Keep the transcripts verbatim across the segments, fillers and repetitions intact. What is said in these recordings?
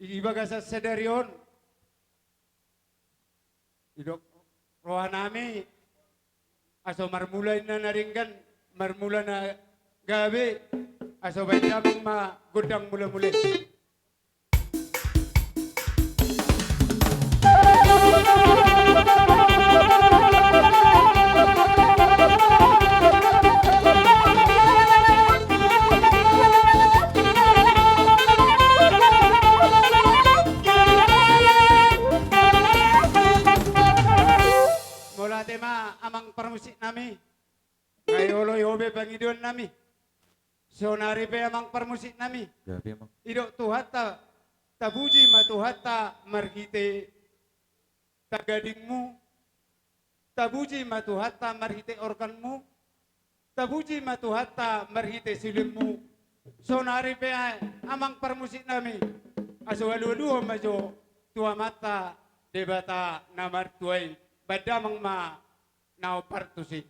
di bagasan sadari on, didok rohanami, aso marmula inna na denggan, marmula na gabe, aso baen damang ma gondang mulamula i. Mauliate ma amang parmusiknami. Nunga dioloi ho be pangidoannami. Saonari pe amang parmusiknami. Gabe, amang. Didok Tuhanta, tapuji ma Tuhanta marhite tagadingmu, tapuji ma Tuhanta marhite organmu, tapuji ma Tuhanta marhite sulinmu. Saonari pe amang parmusiknami, aso alualuhon ma jo tu Amanta Debata na martua i, baen damang ma na hombar tusi.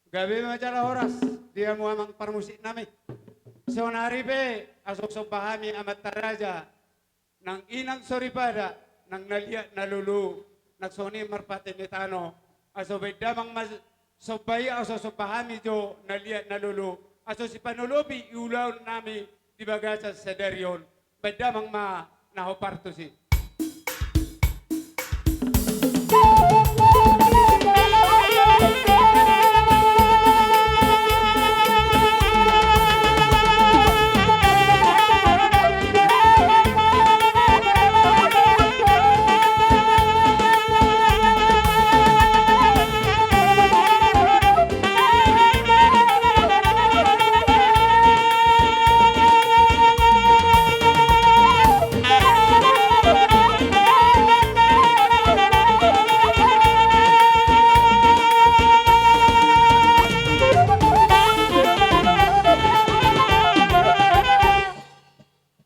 Gabe ma jala horas di hamu amang parmusiknami. Saonari pe aso somba hami amanta raja, nang inang soripada, nang na liat na lolo, nang songon i marpate ni tano, aso baen damang ma somba i, aso somba hami jo na liat na lolo, aso sipanolopi ulaonnami di bagasan sadari on, baen damang ma na hombar tusi.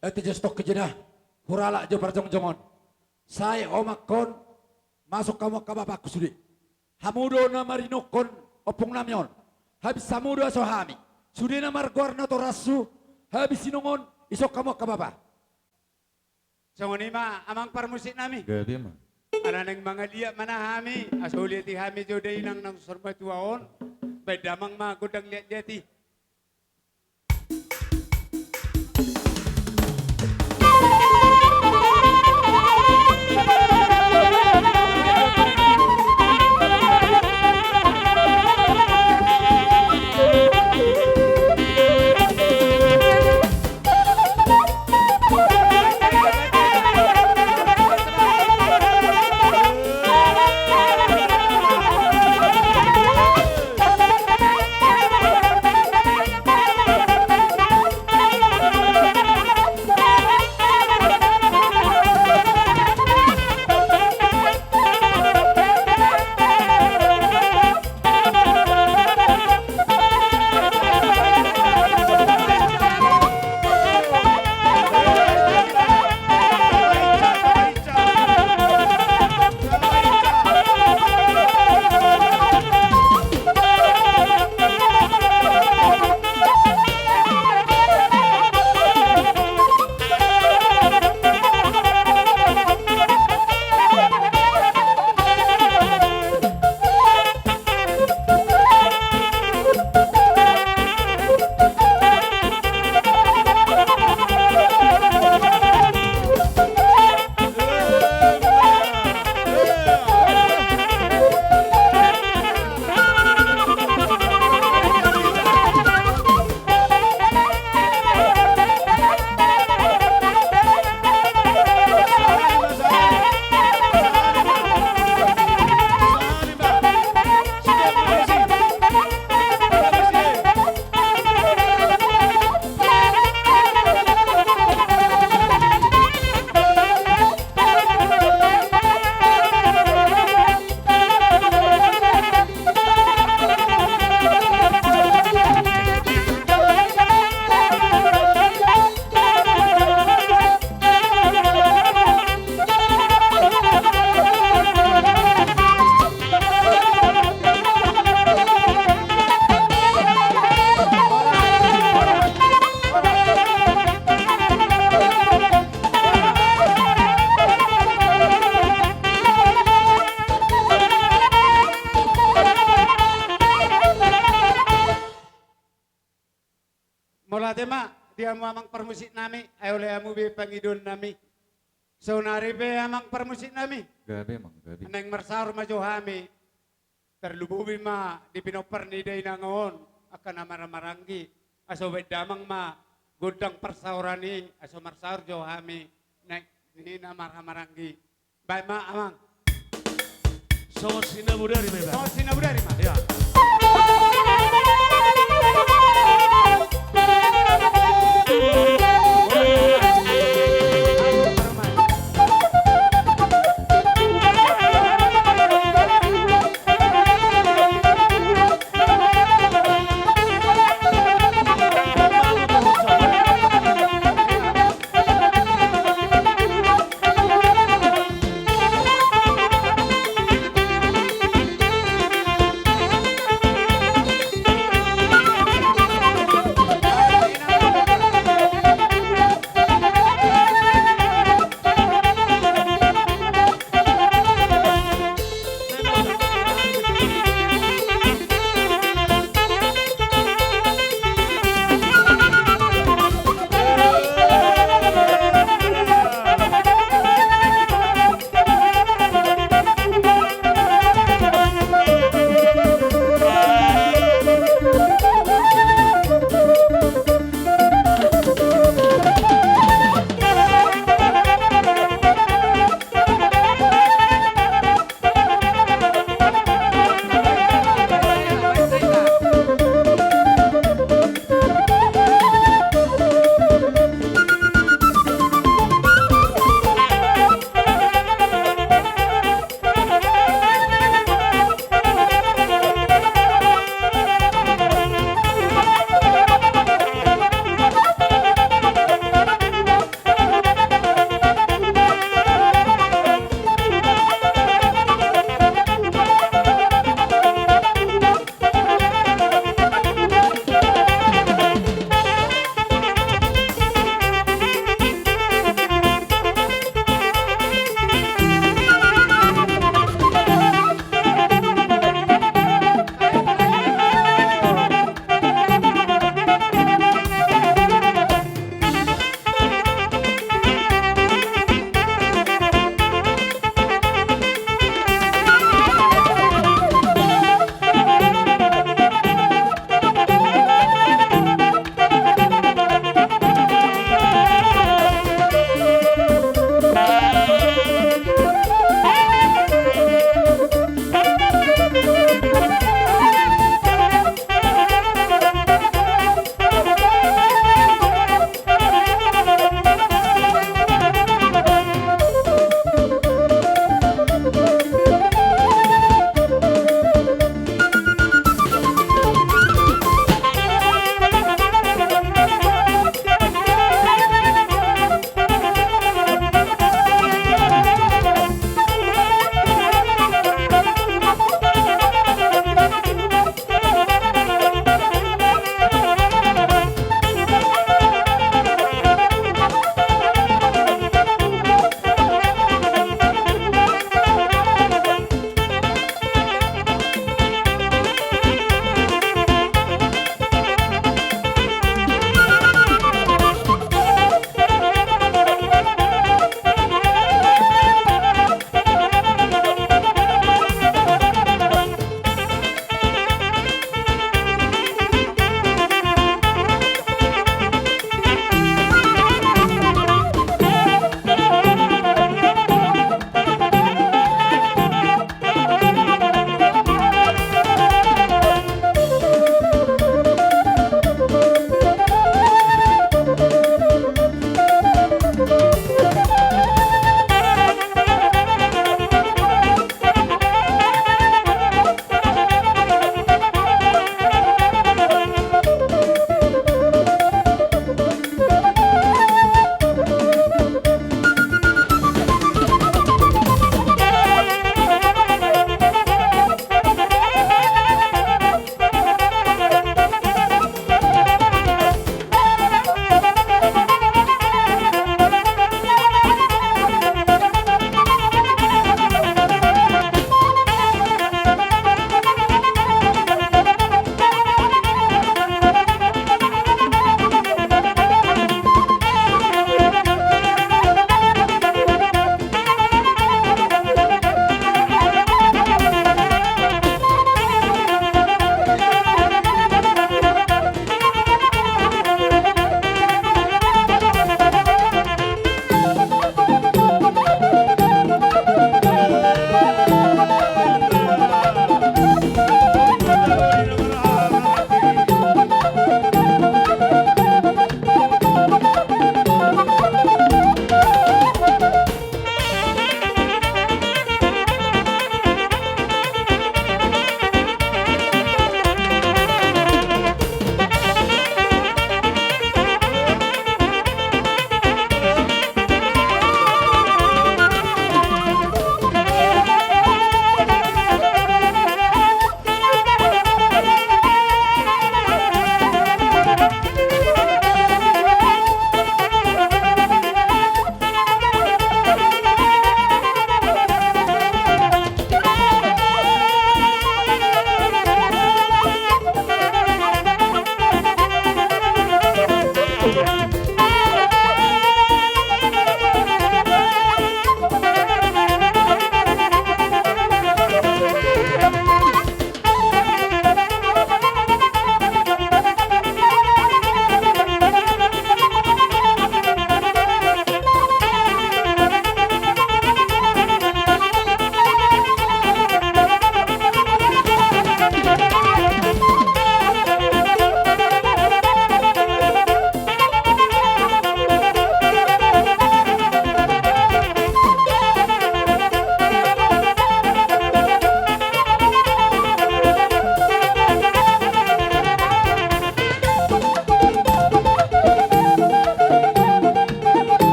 Ate, jes tongkin jeda, huralak jo parjongjongon. Sai omakhon, masuk hamu angka bapakku sude. Hamu do na marinungkon ompungnami on. Habis hamu do aso hami. Sude na margoar natorashu, habis inongon, isuk hamu angka bapa. Songon i ma amang parmusiknami. Gabe ma. Ala naeng mangaliat ma na hami, aso liati hami jo dainang nang saur matua on, baen damang ma gondang liatliat i. Ema, di hamu amang parmusik nami, ai olo hamu be pangidoan nami. Saonari pe amang parmusik nami. Gabe, amang, gabe. Naeng marsaor ma jo hami. Tarlumobi ma di pinompar ni dainang on, angka na marhahamaranggi. Asa baen damang ma gondang parsaoran i, asa marsaor jo hami. Naeng ni na marhahamaranggi. Baen ma, amang. Songon sinabodari ma iba. Songon sinabodari ma. Iya.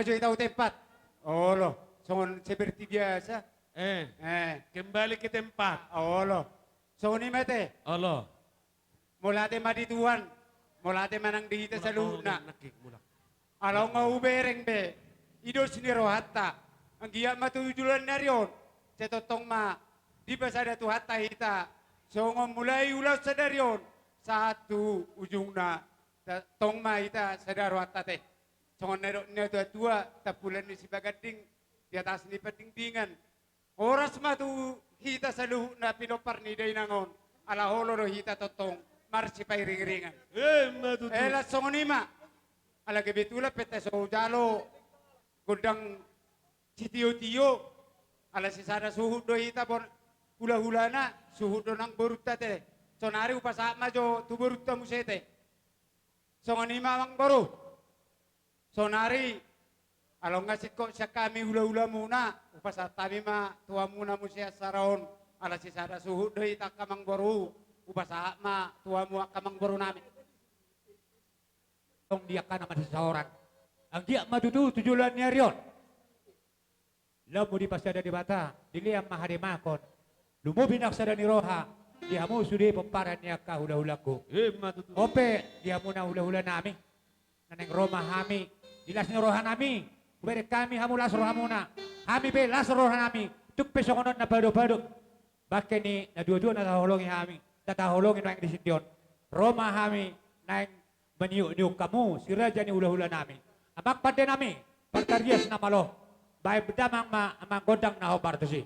Joi tahu tempat. Olo, songon seperti biasa. Eh, eh, kembali ke tempat. Olo. Songon i ma te. Olo. Mauliate ma di Tuhan. Mauliate ma nang di hita saluhutna. Mulak, mulak, nangkin, mulak. Ala nga hubereng be, i dos ni rohanta. Anggiat ma tu joloan ni ari on, sai tongtong ma dipasada Tuhanta hita. Songon mulai ulaon sadari on sahat tu ujungna, ta-, tong ma hita sada rohanta te. Songon na nidok ni natuatua, tampulan ni sibaganding di atas ni pandingdingan. Horas ma tu hita saluhutna pinompar ni dainang on, ala olo do hita tongtong marsipairingiringan. Emma tutu. Eh, las songon i ma. Ala kebetulan pe hita so jalo gondang sitiotio, ala sisada suhut do hita bon hulahulana, suhut do nang borunta te. Sonari hupasahat ma jo tu borunta muse te. Songon i ma amangboru. Sonari, ala nga singkop sian hami hulahulamuna, hupasahat hami ma tu hamuna muse acara on, ala sisada suhut do hita angka amangboru, hupasahat ma tu hamu angka amangborunami. Tong di angka na marsisaoran. Anggiat ma tutu tu joloan ni ari on. Lamu dipasada Debata, dilean ma hademakon. Lumobi nang sada ni roha, di hamu sude pomparan ni angka hulahulangku. Emma tutu. On pe, di hamuna hulahulanami. Na naeng ro ma hami, di las ni rohanami. Hubereng hami hamu las rohamuna. Hami pe las rohanami. Tung pe songon on na padopadop. Bangke ni na duadua na taholongi hami, na taholongi nuaeng di sinti on. Ro ma hami naeng maniukniuk hamu, si raja ni hulahulanami. Amang pandenami, partarias na malo. Baen damang ma amang gondang na hombar tusi.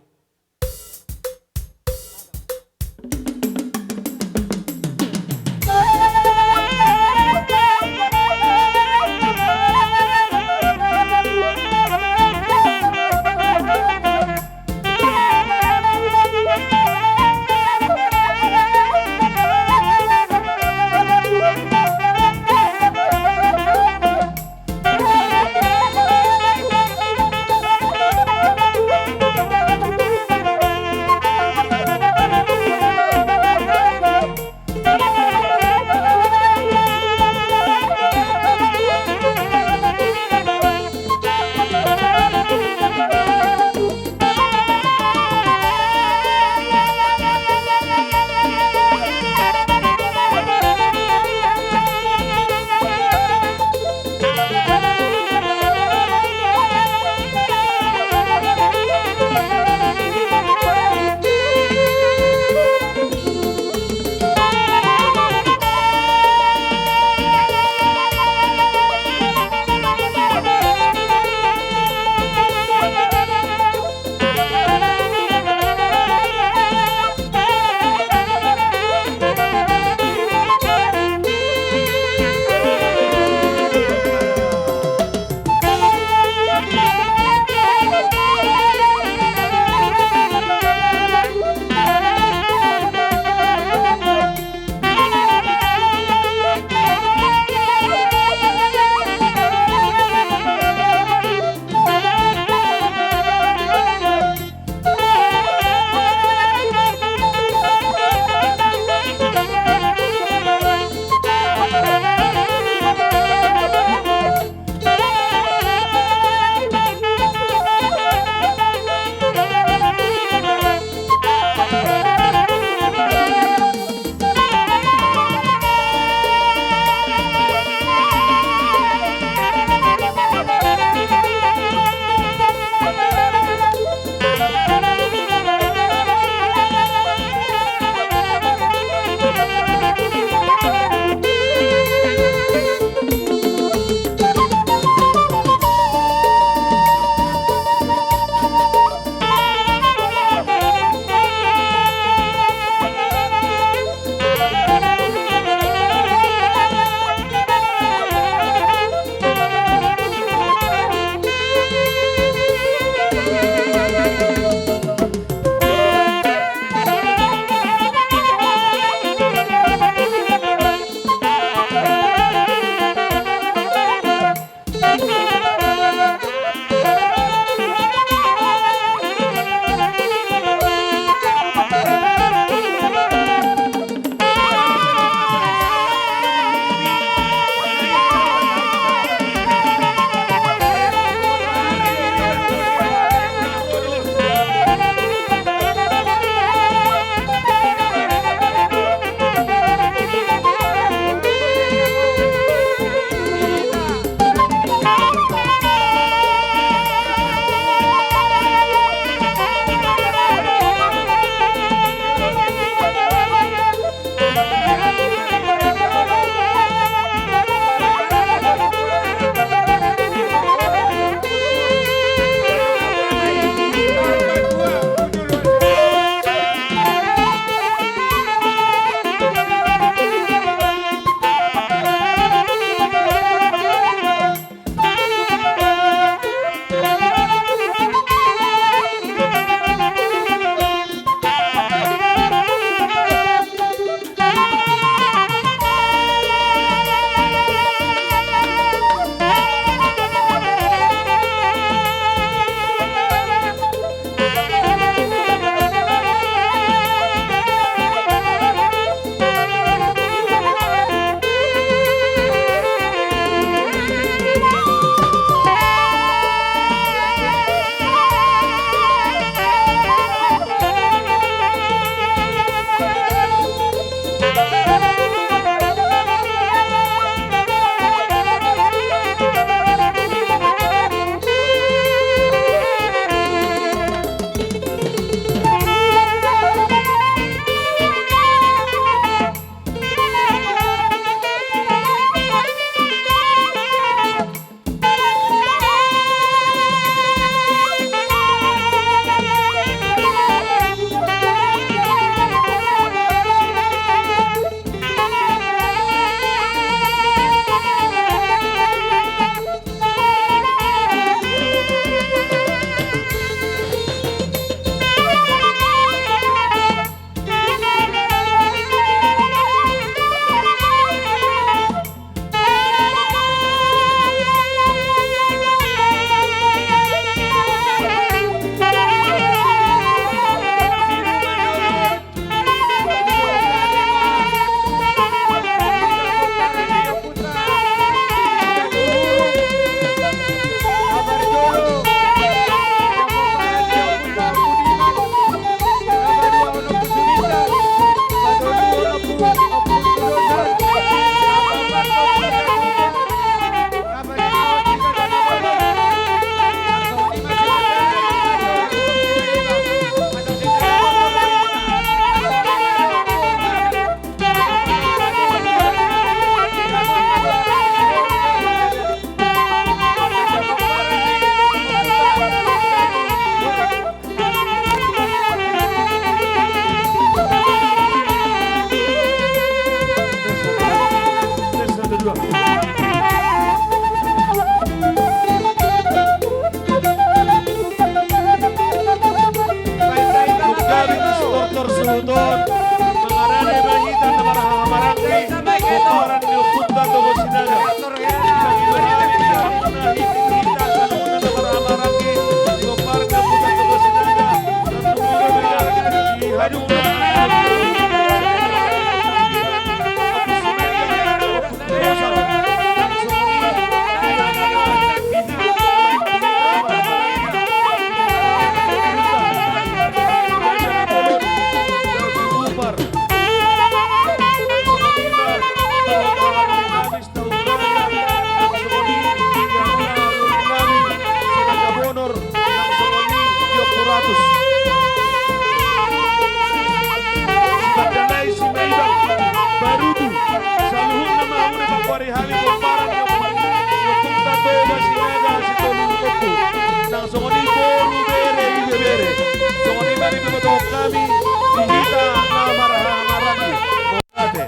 Dibotohon hami di hita na marhahamaranggi. Mauliate.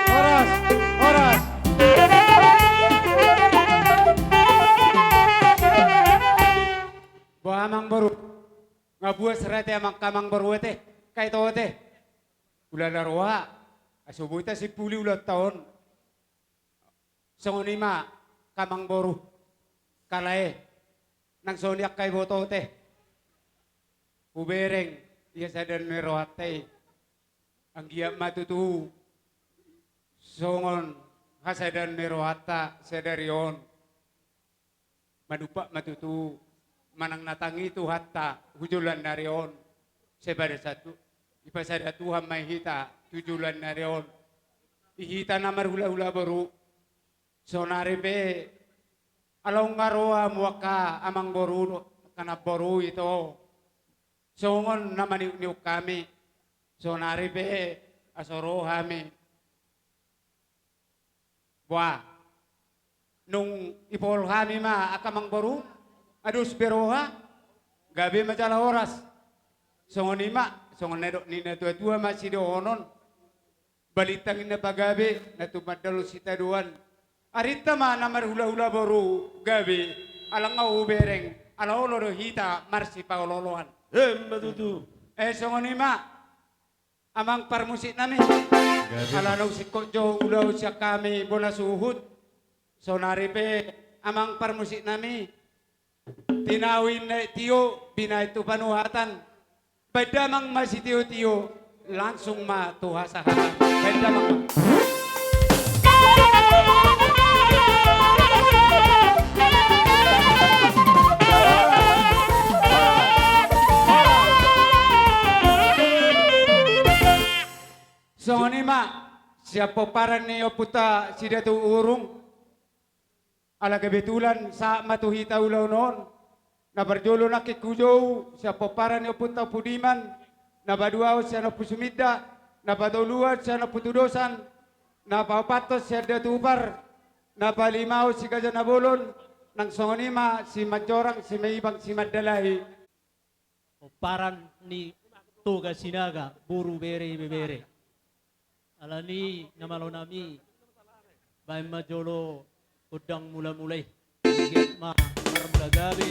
Horas, horas. Boha amang boru, nga buas ra ate amang, amang boru ate, kai to ate. Ula na roha, asa boi ta simpuli ulaonta on. Songon i ma, amang boru, kalae, nang songon i angka iboto ate. Hubereng, ia sada ni rohanta i. Anggiat ma tutu, songon hasadaon ni rohanta sadari on. Manumpak ma tutu, manang na tangi Tuhanta, tu joloan ni ari on. Sai pada satu, dipasada Tuhan ma hita, tu joloan ni ari on. Di hita na marhulahula boru. Saonari pe, ala nunga ro hamu angka amang boru, angka namboru ito. Songon na maniukniuk hami. Saonari pe, asa ro hami. Boha. Nung dipaul hami ma angka amang boru, adus be roha, gabe ma jala horas. Songon i ma, songon na nidok ni natuatua ma sidohonon. Balintang inna pagabe, na tumandangkon sitadoan. Arinta ma na marhulahula boru gabe, ala nga hubereng, ala olo do hita marsipaolooloan. Emma tutu. Eh, songon i ma. Amang parmusik nami. Gabe. Ala naung singkop jo ulaon sian hami bona suhut. Saonari pe amang parmusik nami. Tinahu inna tio, binahen tu panuhatan. Baen damang ma sitiotio, langsung ma tu hasahatan. Baen damang ma. Songon i ma, sian pomparan ni ompunta si Datu Urung. Ala kebetulan sahat ma tu hita ulaon on. Na parjolo nangkin hujou sian pomparan ni ompunta Ompu Diman, na paduahon sian Ompu Suminda, na patoluhon sian Ompu Tudosan, na paopathon sian Datu Upar, na palimahon si Gaja Nabolon, nang songon i ma si Manjorang, si Maibang, si Mandalahi. Pomparan ni Toga Sinaga, boru, bere, ibebere. Alani na malo nami, baen ma jolo gondang mula-mula i. Giat ma marmula gabe.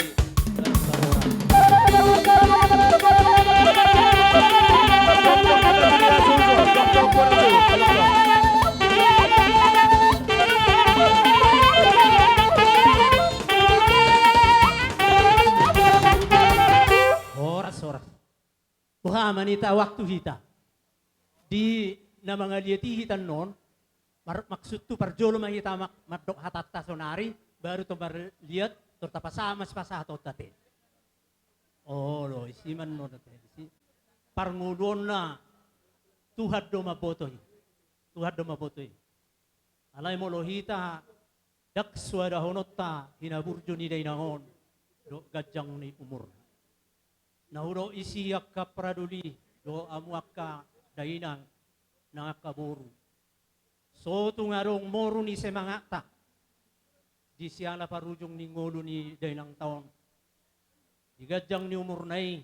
Horas, horas. Boha ma nita waktu hita di na mangaliat i hita annon, mar-, maksudhu parjolo ma hita mak-, mandok hatanta sonari, baru tor marliat, tor tapasahat ma sipasahatonta te. Olo, isi ma annon te, isi. Parngoluonna Tuhan do mamboto i. Tuhan do mamboto i. Alai molo hita ndang suadahononta hinaburju ni dainang on dohot ganjang ni umurna. Na hudok isi angka pradoli dohot hamu angka dainang nang angka boru. So tung adong moru ni semangatta di siala parujung ni ngolu ni dainangta on. Di ganjang ni umurna i,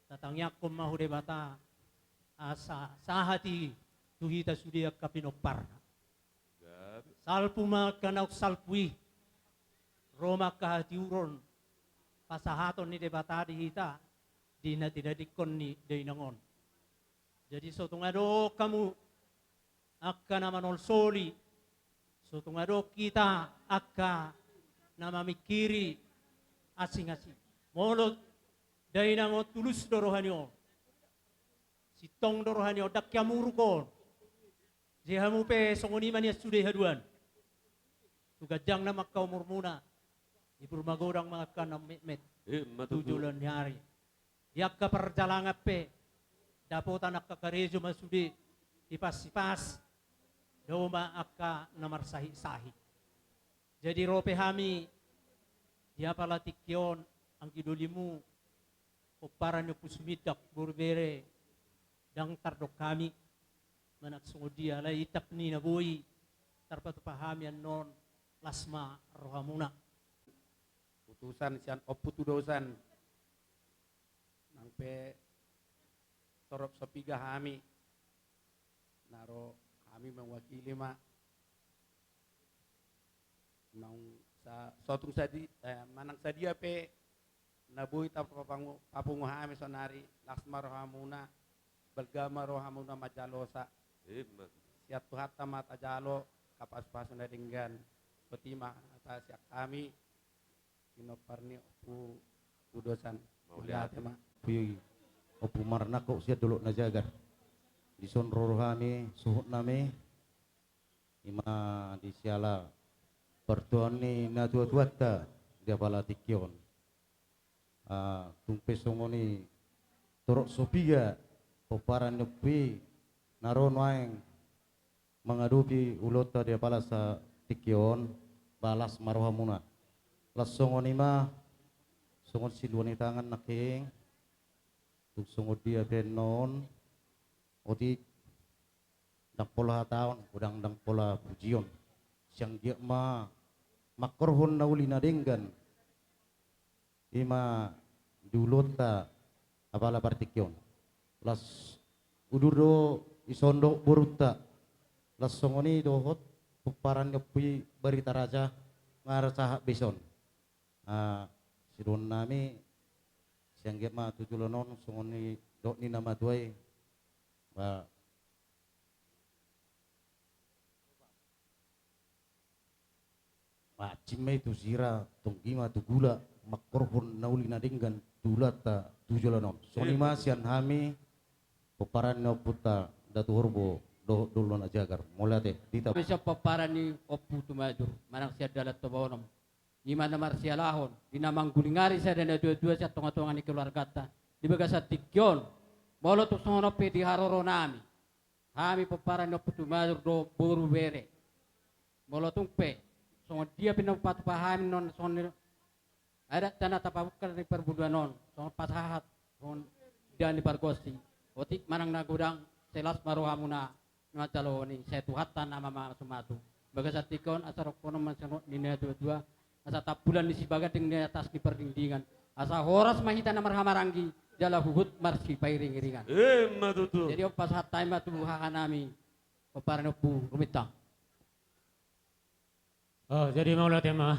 tatangiangkon ma tu Debata asa sahat i tu hita sude angka pinomparna. Gabe. Salpu ma angka naung salpu i, ro ma angka hatiuron pasahaton ni Debata di hita di na tinadingkon ni dainang on. Jadi so tung adong hamu angka na manolsoli, so tung adong hita angka na mamingkiri asing-asing. Molo dainang on tulus do rohani on, sintong do rohani on, ndang hamuruk on. Jadi hamu pe songon i ma nian sude haduan. Tu ganjangna ma angka umurmuna, ibur magodang ma angka na metmet. Ima tutu. Tu joloan ni ari. Di angka parjalangan pe, dapotan angka karejo ma sude, hipas-hipas, dao ma angka na marsahit-sahit. Jadi ro pe hami di apala tingki on, anggi dolimu, pomparan ni Ompu Sumindak, boru bere, ndang tardok hami, manang songon dia, alai itap ni na boi tarpatupa hami annon, las ma rohamuna. Utusan sian Ompu Tudosan, nang pe torop so piga hami, na ro hami mewakili ma. Naung sa-, so tung sadi-, eh, manang sadia pe na boi ta-, papungu-, papungu hami sonari, las ma rohamuna, balga ma rohamuna manjalosa. Ima. Sian Tuhanta ma tajalo, angka pasupasu na denggan. Boti ma hata sian hami, pinompar ni Ompu Tudosan. Mauliate. Mauliate ma. Ompu, Ompu marnangkok sian Dolok na Jagar. Dison ro rohami, suhut nami. Ima di siala partuaon ni natua-tuanta di apala tingki on. Ah, tung pe songon i torop so piga pomparan ni ompu i na ro nuaeng mangadopi ulaonta di apala satingki on, ba las ma rohamuna. Laos songon i ma, songon silua ni tangan nangkin, tung songon dia pe annon, otik, ndang pola hataon, godang ndang pola pujion. Sai anggiat ma mangkorhon na uli na denggan. Ima di ulaonta apala partingkion. Laos udur do dison dohot borunta. Laos songon i dohot pomparan ni ompu i Barita Raja, nga ra sahat be dison. Ah, sidohonon nami, sai anggiat ma tu joloan on songon nidok ni na matua i. Ba, mancing ma i tu sira, tonggi ma tu gula, mangkorhon na uli na denggan tu ulaonta tu joloan on. Songon i ma sian hami, pomparan ni ompunta Datu Horbo dohot Dolok na Jagar. Mauliate, ditap. Sian pomparan ni Ompu Tumajur, manang sian dalan Toba Onom. Ima na marsialahon, di na manggulingari sada na dua-dua sian tonga-tonga ni keluarganta di bagasan tingki on. Molo tung songon on pe di haroro nami, hami pomparan ni Ompu Tumajur dohot boru bere. Molo tung pe songon dia pe na hupatupa hami annon songon ni adatta na tapabungka di parbuluan on, songon pasahat, songon dia ni pargonsi. Otik manang na godang, sai las ma rohamuna na manjalohon i, sai Tuhanta na mamasumasu. Bagasan tingki on asa rongkonon ma songon nidok ni na dua-dua, asa tampulan ni sibaganding di atas ni pardingdingan, asa horas ma hita na marhahamaranggi jala huhut marsipairing-iringan. Ima tutu. Jadi on pasahat hami ma tu haha nami, Pomparan ni Ompu Rumintang. Ah, jadi mauliate ma.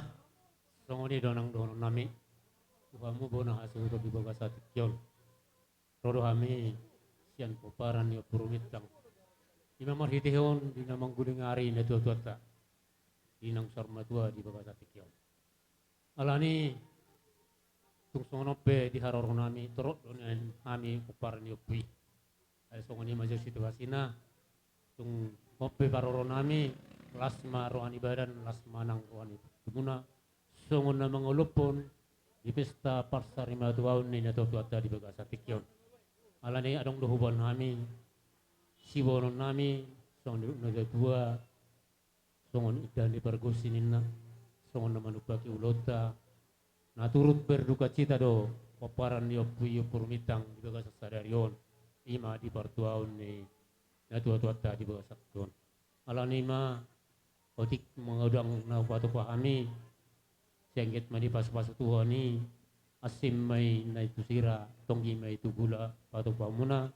Songon i do nang dohonon nami tu hamu bona hasuhuton di bagasan tingki on. Ro do hami sian pomparan ni Ompu Rumintang. Ima marhitehon di na mangguling ari natuatuanta, di naung saur matua di bagasan tingki on. Alani tung songon on pe di haroro nami, torop do nian hami pomparan ni ompu i. Ai songon i ma jo situasina, tung on pe paroro nami, las ma roha ni badan, las ma nang roha ni tubuhmuna, songon na mangolophon di pesta parsarimatuaon ni natuatuanta di bagasan tingki on. Alani adong do huboan hami, siboanon nami, songon na tua, songon indahan ni pargonsi ninna, songon na manumpahi ulaonta, na turut berdukacita do pomparan ni ompu i Ompu Rumintang di bagasan sadari on, ima di partuaon ni natuatuanta di bagasan tingki on. Alani ma otik ma godang na hupatupa hami, sengket ma dipasupasu Tuhan i, asing ma i na tu sira, tonggi ma i tu gula patupaonmuna,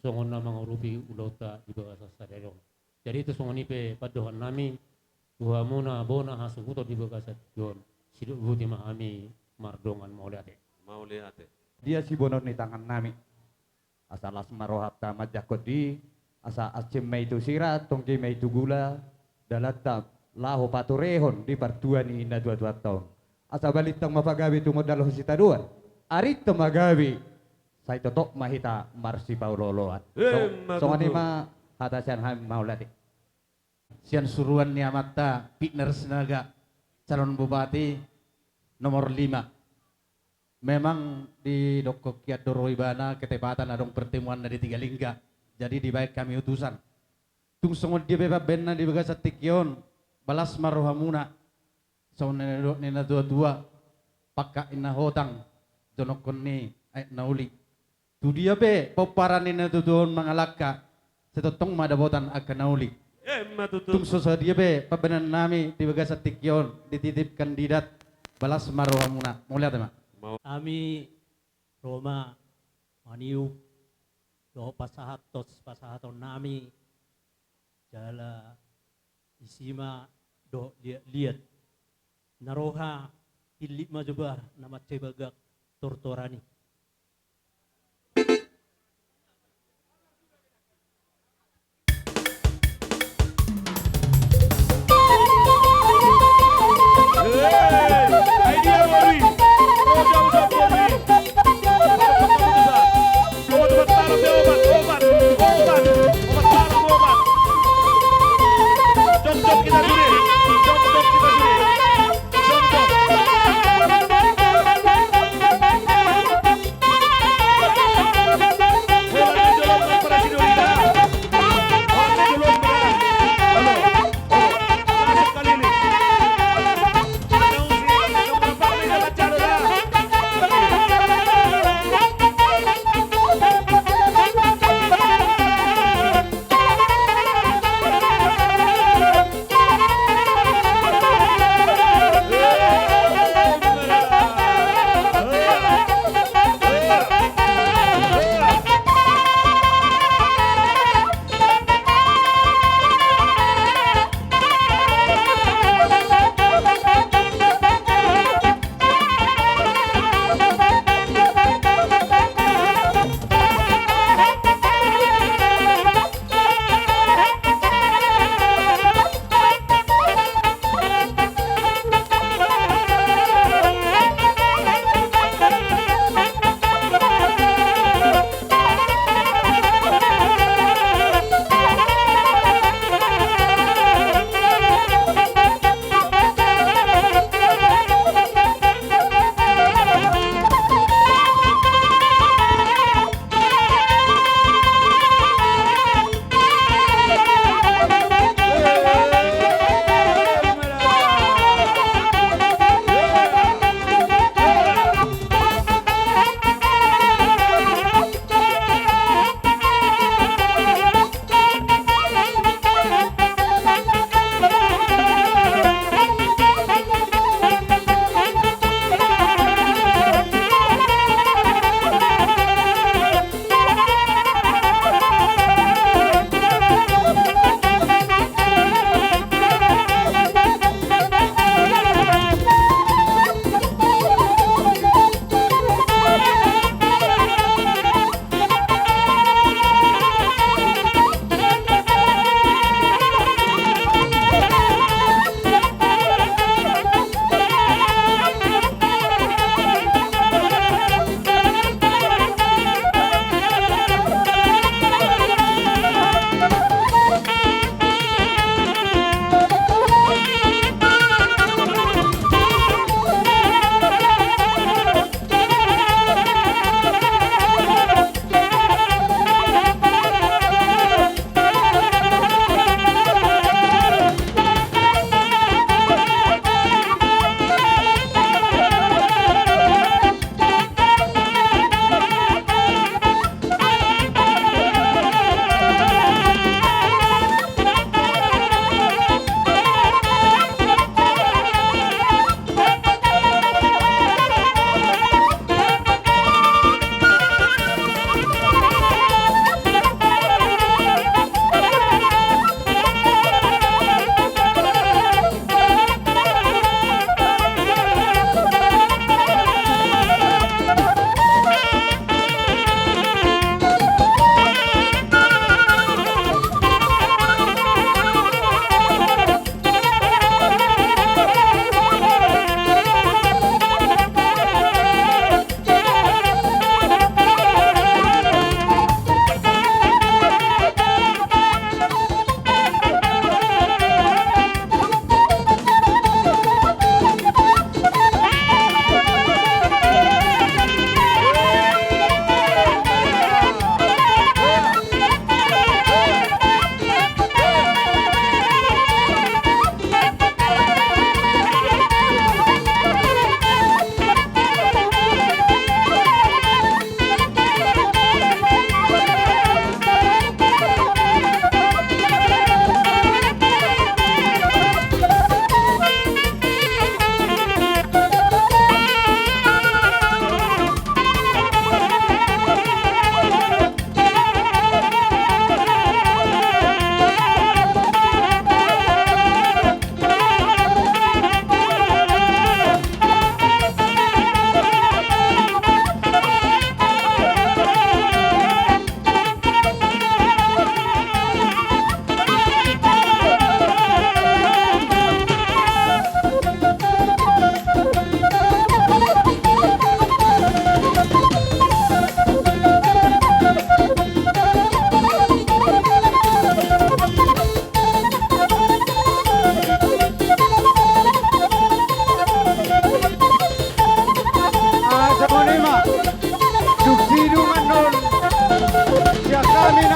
songon na mangurupi ulaonta di bagasan sadari on. Jadi tung songon i pe pandohan nami tu hamuna bona hasuhuton di bagasan tingki on, sidok boti ma hami mardongan mauliate. Mauliate. Dia siboanon ni tangan nami, asa las ma rohanta manjangkon di, asa asing ma i tu sira, tonggi ma i tu gula dalanta laho paturehon di partua ni natuatuanta on. Asa balintang ma pagabe tumundalhon sitadoan, arinta ma gabe, sai totop ma hita marsipaolooloan. Emma tutu. Songon i ma hata sian hami, mauliate. Sian suruan ni amanta Pitner Sinaga, calon bupati nomor lima. Memang didokkon hian do ro ibana ketepatan adong pertemuanna di Tiga Lingga, jadi dibaen hami utusan. Tung songon dia pe pambaenna di bagasan tingki on, ba las ma rohamuna. Songon na nidok ni natuatua, pangkat ni na hotang, jonokkon ni aek na uli. Tu dia pe pomparan ni natuatua on mangalangka, sai tongtong ma dapotan angka na uli. Emma tutu. Tung so sadia pe pambaenan nami di bagasan tingki on, dititip kandidat, ba las ma rohamuna. Mauliate ma. Mau- Hami ro ma maniup dohot pasahathon sipasahaton nami, jala isi ma dohot liatliat. Na roha pillit ma jo ba na mansai bagak tortoran i.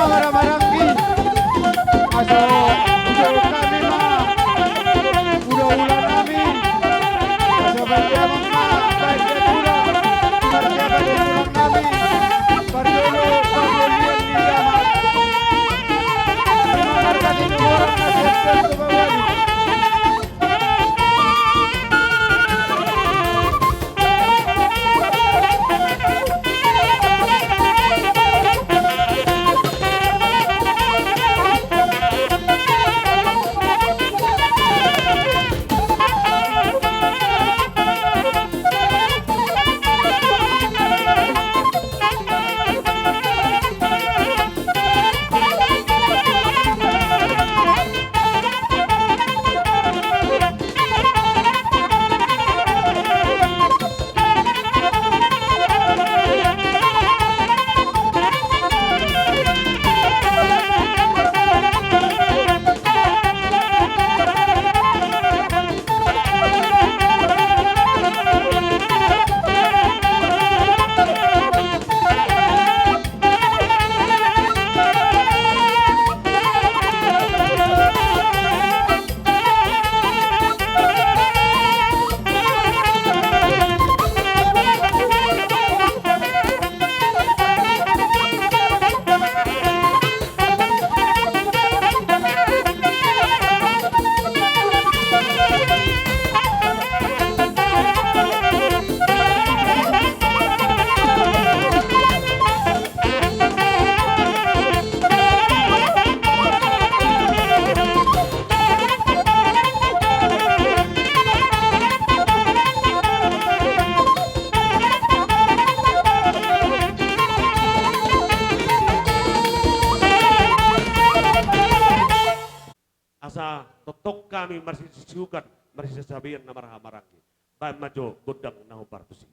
Marhahamaranggi, asa udo hami ma, udo ulaon nami, asa bahen damang ma, bahen tulang, marjabat tulang nami, parjolo pangolian ni damang. Marga Situmorang na sian Tubawalu. Asa tongtong hami marsisiukan, marsisabean na marhahamaranggi. Baen ma jo gondang na hombar tusi.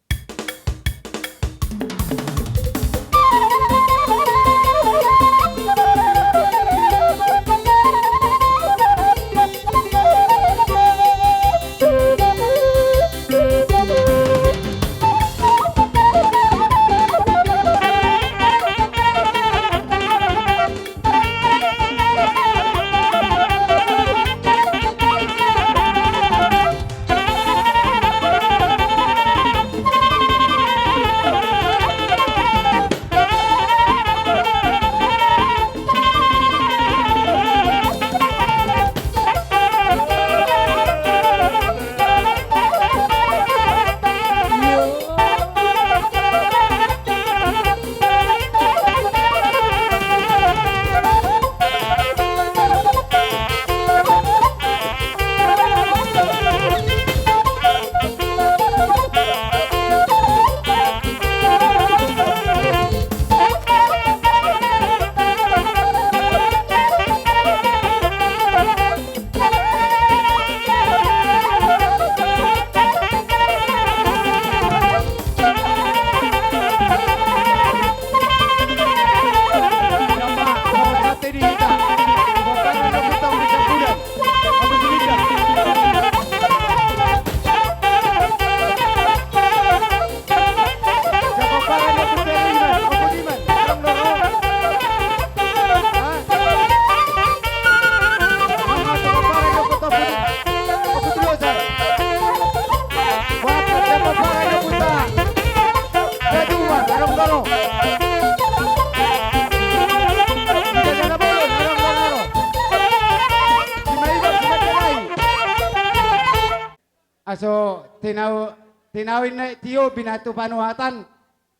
Aso tinau, tinau inna tio binatu panuhatan.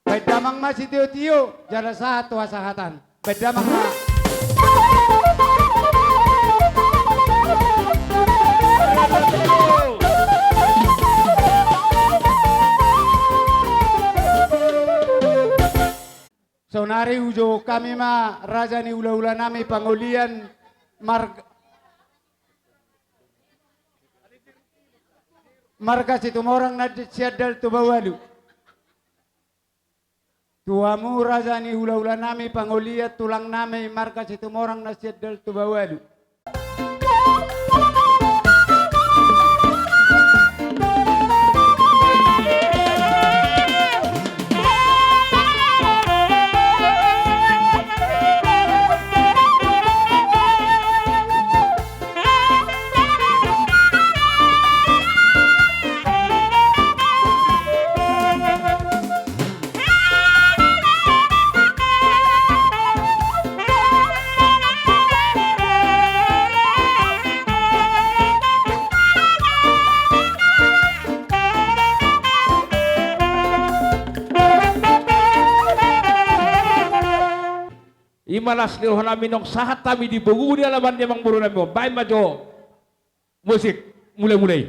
Baen damang ma sitiotio, jala sahat tu hasahatan. Baen damang ma. Saonari hujou hami ma raja ni hulahula nami pangolian mar-, marga Situmorang na siandal Tobawalu. Tu hamu raja ni hulahula nami pangolian tulang nami marga Situmorang na siandal Tobawalu. Ima las ni roha nami naung sahat hami di pogu ni alaman ni amangboru nami on. Baen ma jo musik mula-mula i.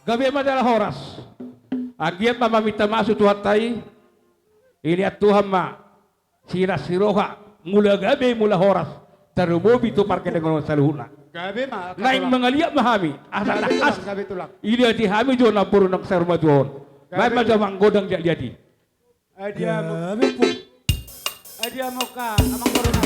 Gabe ma jala horas. Anggiat ma maminta maaf tu Tuhanta i. Dilehon Tuhan ma silas ni roha, mula gabe, mula horas, tarlumobi tu parkelengon saluhutna. Gabe ma, naeng mangaliat ma hami, asa na khas. Gabe tulang. Dilehon hami jo namboru naung saur matua on. Gabe. Baen ma jo amang godang liat-liat i. Adiamu. Gabe, Pung. Adiamu ka, amangboru nami.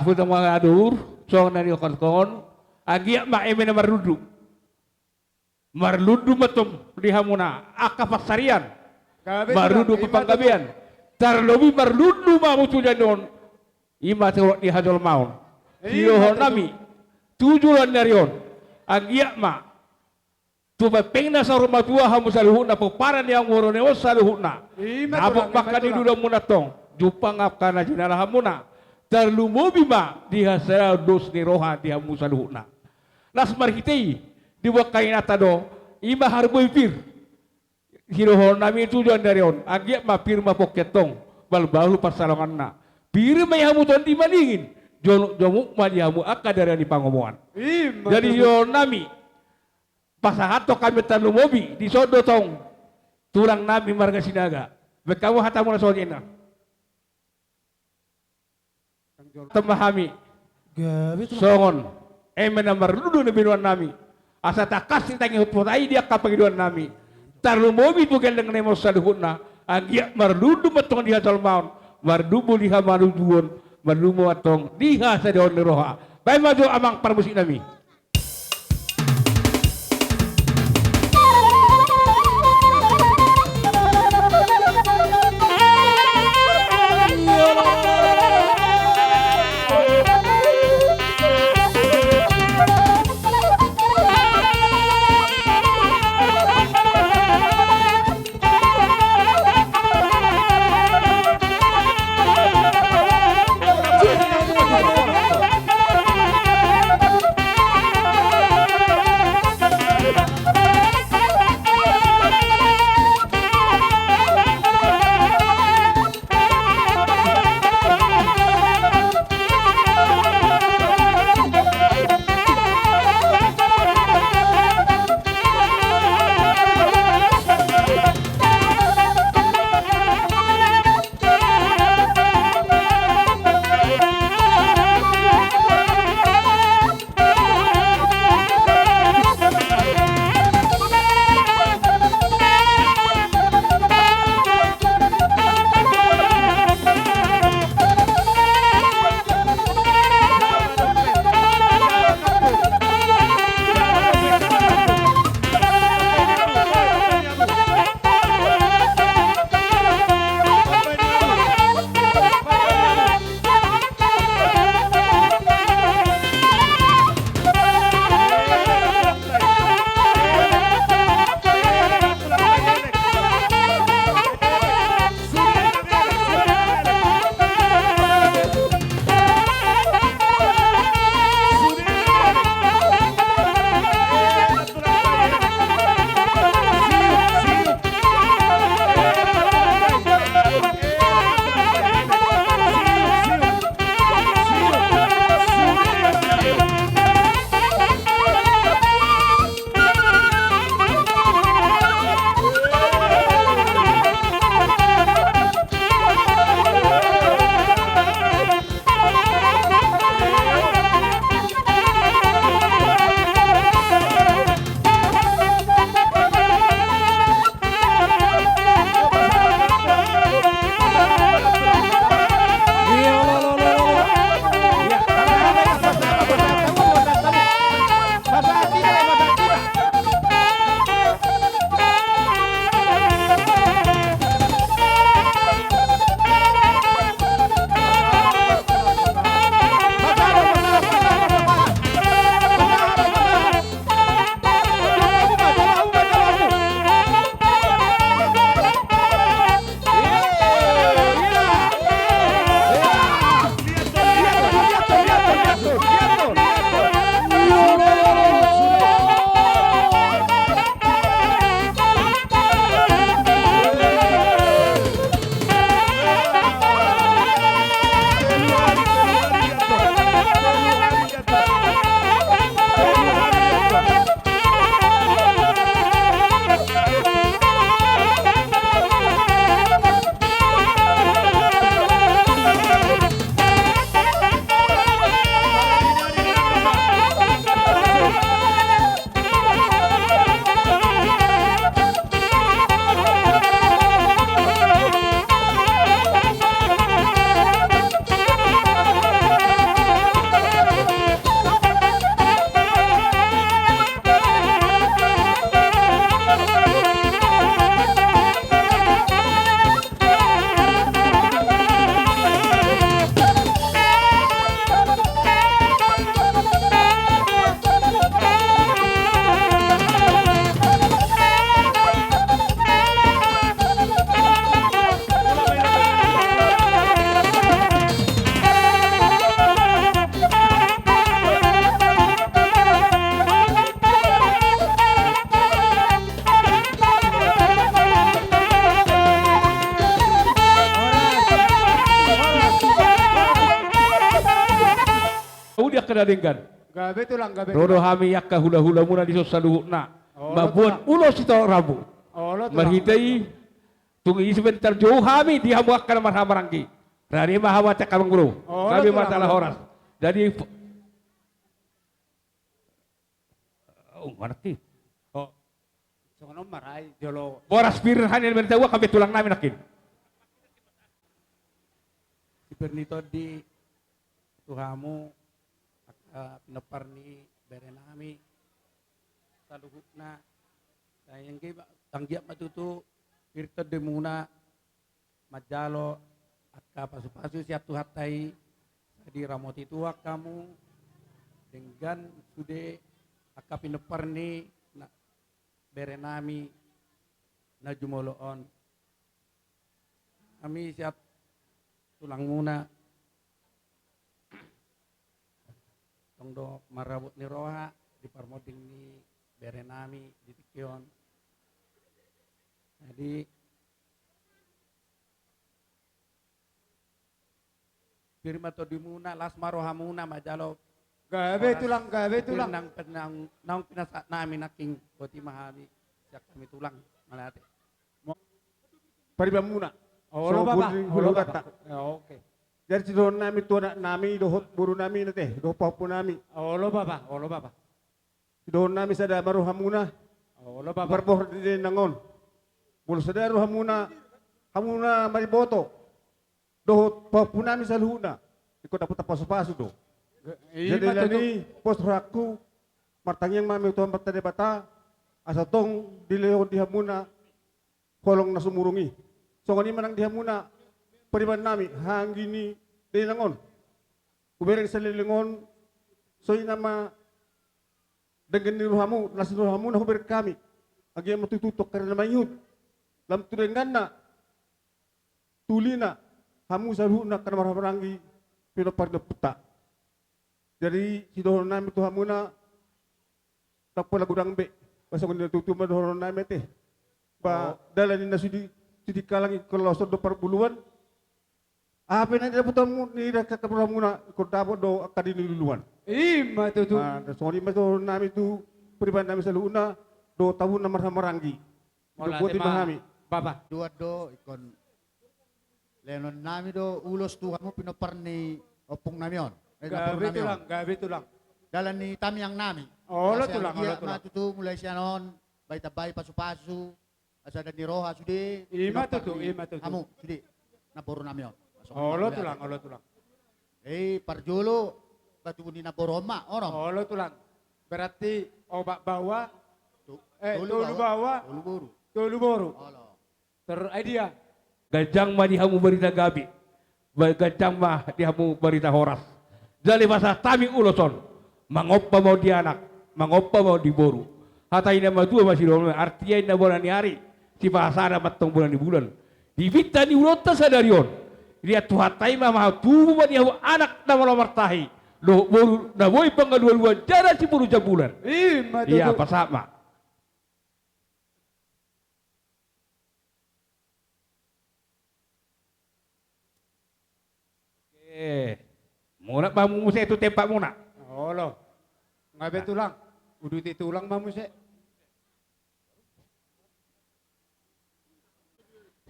Puta ma adur, songon na nidok on, anggiat ma eme na marlundu. Marlundu ma tong di hamuna angka pansarian. Gabe, marlundu tulang, ima panggabean. Tulang. Tarlobi marlundu ma hamu tu joloan on. Ima tu roha ni hajolmaon. Ima tulang. Sidohonon nami tu joloan ni ari on, anggiat ma tu pempengna saur matua hamu saluhutna, pomparan ni amangboru nami on saluhutna. Ima tulang, ima tulang. Dapot ma angka na niudulanmuna tong, jumpang angka na jinalahanmuna. Tarlumobi ma di hasadaon dos ni roha di hamu saluhutna. Laos marhite i diboan hami na tado, ima harbue pir. Sidohonon nami tu joloan ni ari on, anggiat ma pir ma pongki tong, bahulbahul pansalonganna. Pir ma di hamu tondi madingin, jonokjonok ma di hamu angka dalan ni pangomoan. Ima tulang. Jadi sidohonon nami, Pasahathon hami tarlumobi dison do tong tulang nami marga Sinaga. Baen hamu hatamu na songon i na. Tamba hami. Gabe tu. Songon eme na marlundu na binoan nami, asa tangkas ni tangihon hami di angka pangidoan nami. Tarlumobi tu gelleng nami on saluhutna, anggiat marlundu ma antong di hajolmaon, marlundu di hamalumbuon, marlundu ma antong di hasadaon ni roha. Baen ma jo amang parmusik nami. Udi angka na denggan. Gabe tulang, gabe tulang. Ro do hami angka hulahulamuna dison saluhutna. Mamboan ulos sitorop hamu. Marhite i, tung i sebentar jou hami di hamu angka na marhahamaranggi. Rade ma hamu ate amang boru. Gabe ma jala horas. Jadi, oh, mana ti? Oh. Songon on ma ra i jolo. Boras pir hanya berita uang kami tulang nami nakin. Sipir ni tondi tu hamu, angka pinompar ni bere nami saluhutna. Sai anggi-, anggiat ma tutu pir tondimuna manjalo angka pasupasu sian Tuhanta i, sai diramoti Tuhan hamu, denggan sude angka pinompar ni na-, bere nami na jumolo on. Hami sian tulangmuna, tong do marabot ni roha di parmonding ni bere nami di tingki on. Jadi, pir ma tondimuna, las ma rohamuna manjalo. Gabe tulang, gabe tulang. Nang, nang, naung pinasahat nami nangkin, boti ma hami, sian hami tulang, mauliate. Paribanmuna. Olo bapa, olo bapa. Ya, oke. Jadi sidohonon nami tu anak nami, dohot boru nami nate, dohot pahompu nami. Olo bapa, olo bapa. Sidohonon nami sada ma rohamuna. Olo bapa. Marbohar di dainang on. Molo sada rohamuna, hamuna mariboto. Dohot pahompu nami saluhutna. Ingkon dapot pasupasu do. Jadi alani i pos rohangku, martangiang ma hami tu Amanta Debata, asa tong dilehon di hamuna holong na sumurung i. Songon i ma nang di hamuna pariban nami, haha anggi ni dainang on. Hubereng saleleng on, songon i ma denggan ni rohamu, las ni rohamu na hubereng hami. Anggiat ma tutu tongka na mangihut. Lam tu dengganna, tu ulina, hamu saluhutna angka na marhahamaranggi, pinompar ni ompunta. Jadi sidohonon nami tu hamuna, ndang pola godang be. Ba songon i na tutu ma dohonon nami ate. Ba dalan ni na sude, sude kalang i koloson do parbuluan. Aha pe na nidapotonmu, nidapot rohamuna, ingkon dapot do angka di niluluan. I ma tutu. Songon i ma dohonon nami tu pariban nami saluhutna, dohot hamu na marhahamaranggi. Mauliate ma hami. Bapa. Duan do ingkon. Lehonon nami do ulos tu hamu pinompar ni ompung nami on. Eh, gabe tulang, gabe tulang. Dalan ni tamiang nami. Olo tulang, olo tulang. Tutu mulai sian on, bahen tambai pasupasu, asa denggan ni roha sude. I ma tutu, i ma tutu. Hamu sude. Namboru nami on. Olo tulang, olo tulang. Eh, parjolo, ba tubu ni namboru on ma, onom. Olo tulang. Berarti opat baoa, eh, tolu baoa, tolu boru. Tolu boru. Olo. Ter-, eh, dia. Ganjang ma di hamu barita gabe. Ba-, ganjang ma di hamu barita horas. Jala pasahat hami ulos on. Mangompa ma on di anak, mangompa ma on di boru. Hata ni na matua ma sidohonon, artia inna bona ni ari, sipasada ma antong bona ni bulan. Di pinta ni ulaonta sadari on, dilean Tuhanta i ma, matubu ma di hamu anak na malo martahi, dohot boru na boi pangalualuan jala siboru jambulan. I ma tutu. Ia, pasahat ma. Oke. Mulak ma hamu muse tu tempatmuna. Olo. Gabe tulang. Uduti tulang ma muse.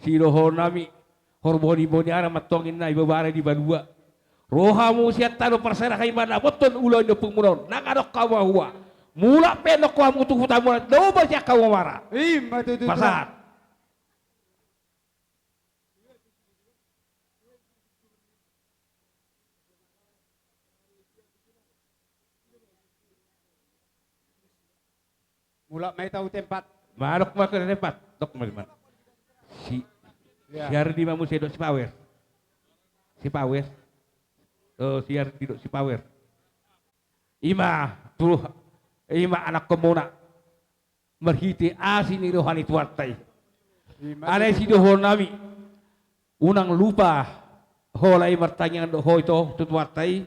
Sidohonon nami, horboni-boni anak ma antong inna, ibebana di banua. Ro hamu sian tano parserahan i mandapothon ulaon ni ompungmuna on, ndang adong hamu hua. Mulak pe nongko hamu tu hutamuna, dao ma sian hamu mara. I ma tutu. Pasahat. Mulak ma hita tu tempat. Madok ma tu tempat. Dok ma di mana? Si, ya. Si Ardi ma muse dohot si Pawer. Si Pawer. Oh, si Ardi dohot si Pawer. I ma, tu, i ma anakkonmuna. Marhite asi ni roha ni Tuhanta i. Alai sidohonon nami, unang lupa ho lae martangiang dohot ho ito tu Tuhanta i,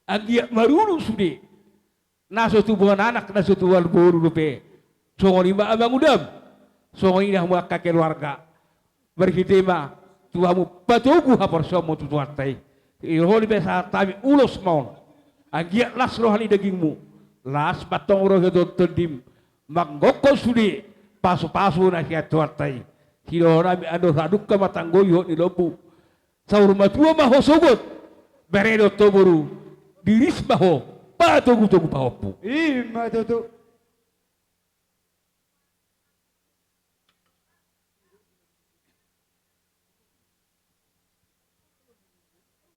anggiat marunung sude. Na so tubuan anak, na so tubuan boru dope. Songon i ma amangudam. Songon i ma hamu angka keluarga. Marhite ma tu hamu patogu haporseaonmu tu Tuhanta i. Didohon i pe sahat hami ulos ma on. Anggiat las roha ni dagingmu, las ma antong roha ni tondim. manggokhon sude pasupasu na sian Tuhanta i. Sidohonon nami, andor hadungka ma tanggo ihot ni lombu. Saur matua ma ho sogot, bere dohot boru, diris ma ho patogutogu pahompu. I ma tutu.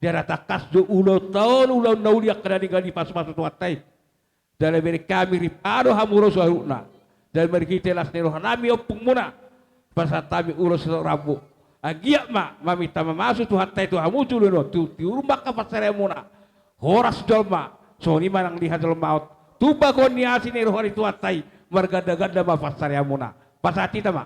Jala tangkas do ulaonta on ulaon na uli angka na denggan i, pasupasu Tuhanta i. Jala bereng hami rimpado hamu ro saluhutna. Jala marhite las ni roha nami ompungmuna, pasahat hami ulos sitorop rambu. Anggiat ma maminta mamasu Tuhanta i tu hamu joloan on, tu tiur ma angka pansarianmuna. Horas jolma, songon i ma nang di hajolmaon. Tumpahon ni asi ni roha ni Tuhanta i, margandaganda ma pansarianmuna. Pasahat hita ma.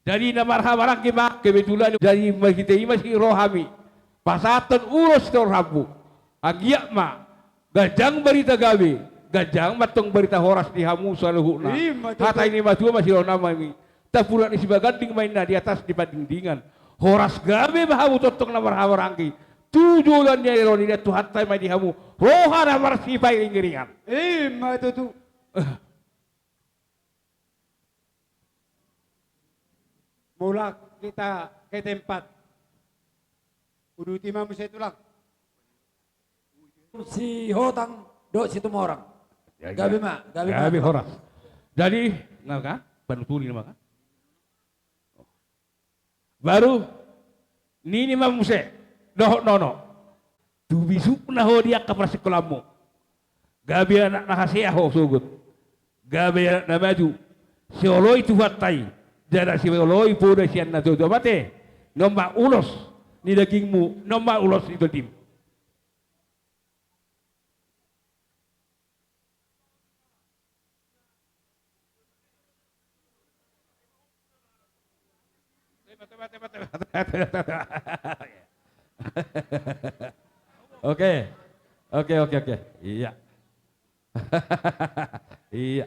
Jadi na marhahamaranggi ma kebetulan, jadi marhite i ma si rohami pasahathon ulos sitorop rambu. Anggiat ma ganjang barita gabe, ganjang ma antong barita horas di hamu saluhutna. I ma tutu. Hata ni natuatua ma sidohonon nami. Tampurak ni Sibaganding ma inna di atas ni Pandingdingan. Horas gabe ma hamu tongtong na marhahamaranggi tu joloan ni ari on, idaon Tuhanta i ma di hamu roha na marsipairingiringan. I ma tutu. Eh. Mulak hita ke tempat. Uduti ma muse tulang. Sihotang dohot Situmorang. Ya, ya. Gabe ma, gabe ma. Gabe horas. Jadi, nga ka? Panuturi nama ka? Baru nini ma muse dohot nono. Tu bisukna ho di angka parsingkolanmu. Gabe anak na hasea ho sogot. Gabe anak na maju. Sioloi Tuhanta i. Jala sioloi poda sian natuatua, mate. On ma ulos ni dagingmu, on ma ulos ni tondinmu. Oke. Oke, oke, oke. Iya. Iya.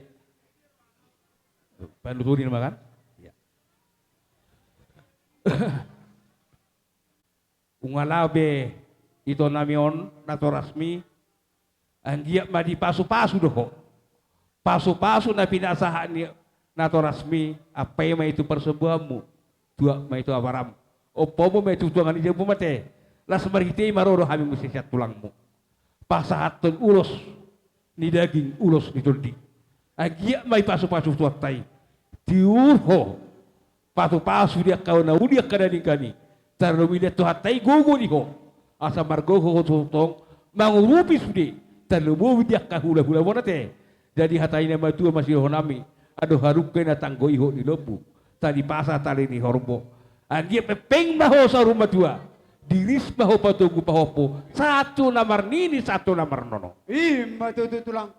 Panuturi nama kan? Iya. Nunga laho be ito nami on natorasmi, anggiat ma dipasupasu do ho. Pasupasu na pinasahat ni natorasmi, ampai ma i tu parsombuanmu, tuak ma i tu abaram, ompomu ma i tu tuangan ni jambu, mate. Las marhite i ma ro do hami muse sian tulangmu. Pasahathon ulos ni daging, ulos ni tondi. Anggiat ma dipasupasu Tuhanta i. Tiur ho. Pasupasu di angka na uli angka na denggan i. Tarlumobi di Tuhanta i gogo di ho. Asa margogo ho tongtong mangurupi sude. Tarlumobi di angka hulahulamuna, te. Jadi hata ni natuatua ma sidohonon nami. Andor hadungka na tanggo ihot ni lombu. Tali pasa tali ni horbo. Anggiat pengpeng ma ho saur matua. Diris ma ho patogu pahompu. Sahat tu na marnini, sahat tu na marnono. I ma tutu tulang.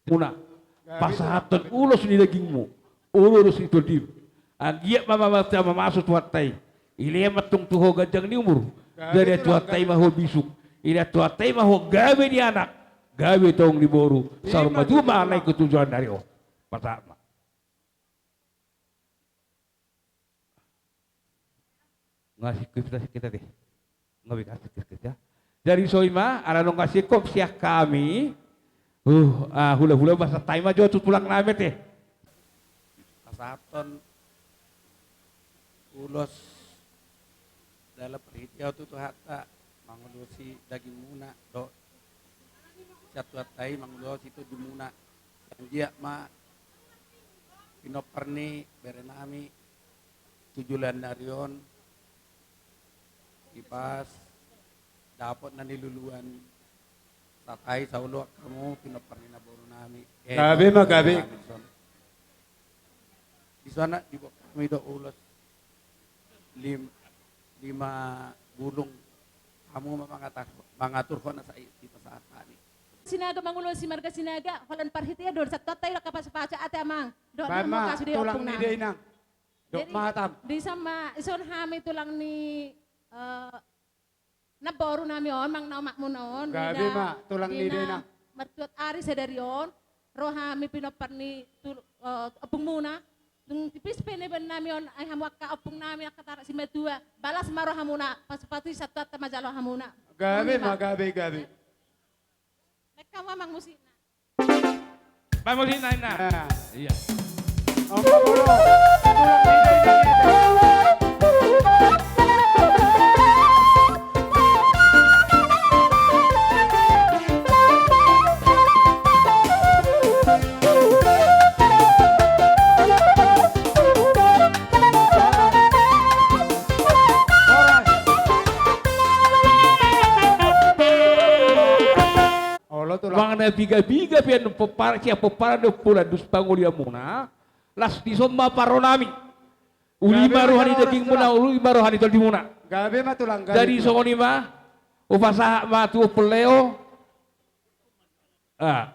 Muna. Pasahathon ulos ni dagingmu, ulos ni tondinmu. Anggiat ma maminta mamasu Tuhanta i. Dilehon ma antong tu ho ganjang ni umur. Dilehon Tuhanta i ma ho bisuk. Dilehon Tuhanta i ma ho gabe ni anak, gabe tong ni boru. Saur matua ma na ingkon tu joloan ni ari on. Pasahat ma. Nga singkop hita, singkop hita, te. Nga be, nga singkop hita. Jadi songon i ma, ala nunga singkop sian hami. Uh, ah, hulahula, pasahat hami ma jo tu tulang nami, te. Pasahathon ulos dalan parhitean tu Tuhanta, mangulosi dagingmuna dohot sian Tuhanta i mangulosi tondimuna. Anggiat ma pinompar ni bere nami tu joloan ni ari on, Ipas, dapot na niluluan. Sahat i saoloan hamu pinompar ni naboru nami. Eh, gabe ma, gabe. Dison, dison diboan hami do ulos lim-, lima bulung. Hamu ma mangatar-, mangaturhon asa i dipasahat hami. Sinaga mangulosi marga Sinaga, holan parhitean do sian Tuhanta i do angka pasupasu, ate amang. Dohot ma tulang ni dainang. Jadi, dison ma, dison hami tulang ni, eh, Namboru nami on, amang na omakmuna on. Gabe ma, tulang ni dainang. Martuat ari sadari on, ro hami pinompar ni tu-, eh, ompungmuna. Dung tipis pe nibaen nami on, ai hamu angka ompung nami, angka tarak simatua. Balas ma rohamuna, pasupasu i santuanta ma jalo hamuna. Gabe ma, gabe, gabe. Baen hamu amang musikna. Baen musikna, inna. Nah. Iya. Ompung molo. Olo, tulang. Manang na piga-piga pe annon pomparan, sian pomparan dohot pola dos pangolianmuna, las dison ma parro nami. Uli ma roha ni dagingmuna, uli ma roha ni tondimuna. Gabe ma, tulang, gabe. Jadi songon i ma, hupasahat ma tu Ompung Leo. Ah.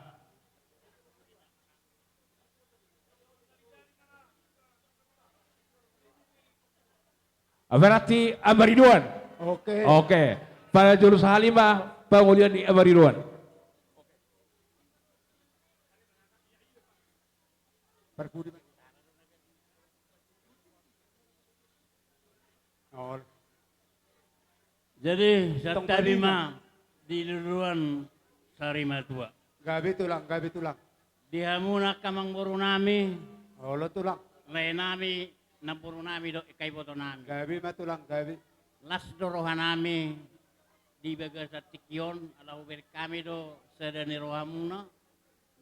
Berarti Ama Ridwan. Oke. Oke. Parjolo sahali ma pangolian ni Ama Ridwan. Parpudi. Ol. Jadi, santabi ma di luluan sarimatua. Gabe, tulang, gabe, tulang. Di hamuna angka amangboru nami. Olo, tulang. Lae nami, namboru nami dohot angka iboto nami. Gabe ma, tulang, gabe. Las do roha nami di bagasan tingki on, ala hubereng hami do sada ni rohamuna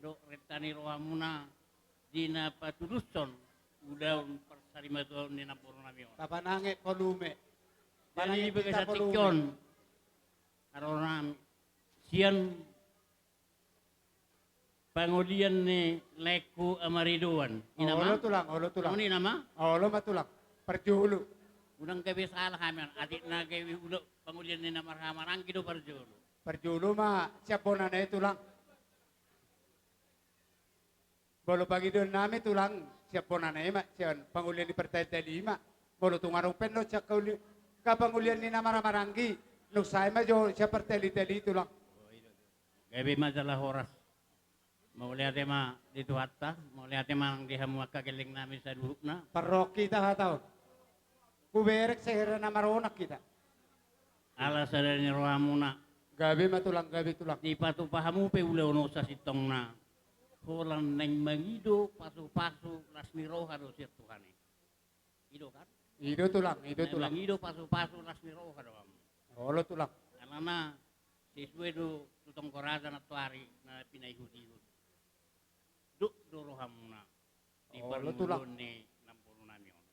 dohot renta ni rohamuna di na patudushon ulaon parsarimatuaon ni namboru nami on. Tapananget volume. Jadi di bagasan tingki on, ro nami sian pangolian ni laengku Ama Ridwan. Ina ma? Olo, tulang, olo, tulang. Songon i nama? Olo ma, tulang. Parjolo. Unang gabe salah hami on. Atik na gabe ulaon pangolian ni na marhahamaranggi do parjolo. Parjolo ma sian bona na i, tulang. Molo pangidoan nami, tulang, sian bona na i ma, sian pangolian ni partali-tali i ma. Molo tung adong pe annon sian kauli-, angka pangolian ni na marhahamaranggi, nunga sae ma jo sian partali-tali i, tulang. Gabe ma jala horas. Mauliate ma di Tuhanta, mauliate ma nang di hamu angka gelleng nami saluhutna. Parrohak hita hata on. Hubereng sehera na maronak hita. Ala sada ni rohamuna. Gabe ma, tulang, gabe, tulang. Dipatupa hamu pe ulaon on sasintongna. Holan naeng mangido pasupasu las ni roha do sian Tuhan i. I do kan? I do, tulang, i do, tulang. Naeng mangido pasupasu las ni roha do hamu. Olo, tulang. Alana sesuai do tu tonggo raja nantoari na pinaihut-ihut. Dok do rohamuna di parngoluon ni namboru nami on.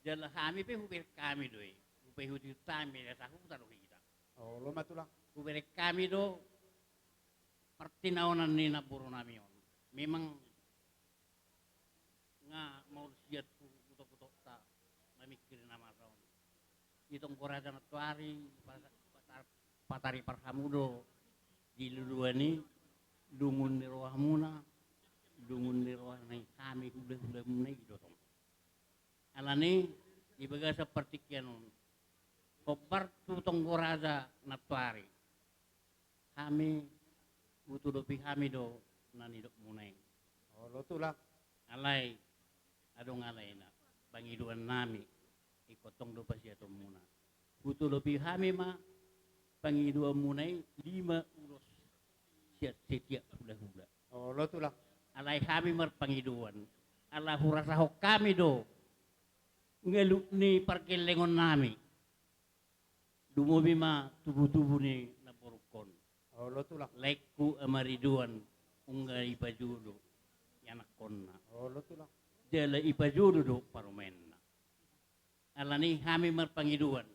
Jala hami pe hubereng hami do i, hupaihut-ihut hami, asa huta do hita. Olo ma, tulang. Hubereng hami do partinaonan ni namboru nami on. Memang nga maol sian tu utok-utokta mamingkiri na masa on. Di tonggo raja nantoari, patar-, patar-, pataripar hamu do di luluan i, lungun ni rohamuna, lungun ni roha ni hami hula-hulamuna i do tong. Alani, di bagasan partingkian on, hombar tu tonggo raja nantoari. Hami, hutudopi hami do na nidokmuna i. Olo, tulang. Alai, adong alaina, pangidoan nami, ingkon tong do pasiatonmuna. Hutudopi hami ma pangidoanmuna i lima ulos sian setiap hula-hula. Olo, tulang. Alai hami marpangidoan, ala hurasahon hami do ngalup ni pargellengon nami. Lumobi ma tubu-tubu ni namborungkon. Olo, tulang. Laengku Ama Ridwan, nunga ipajolo ianakkonna. Olo, tulang. Jala ipajolo do parumaenna. Alani hami marpangidoan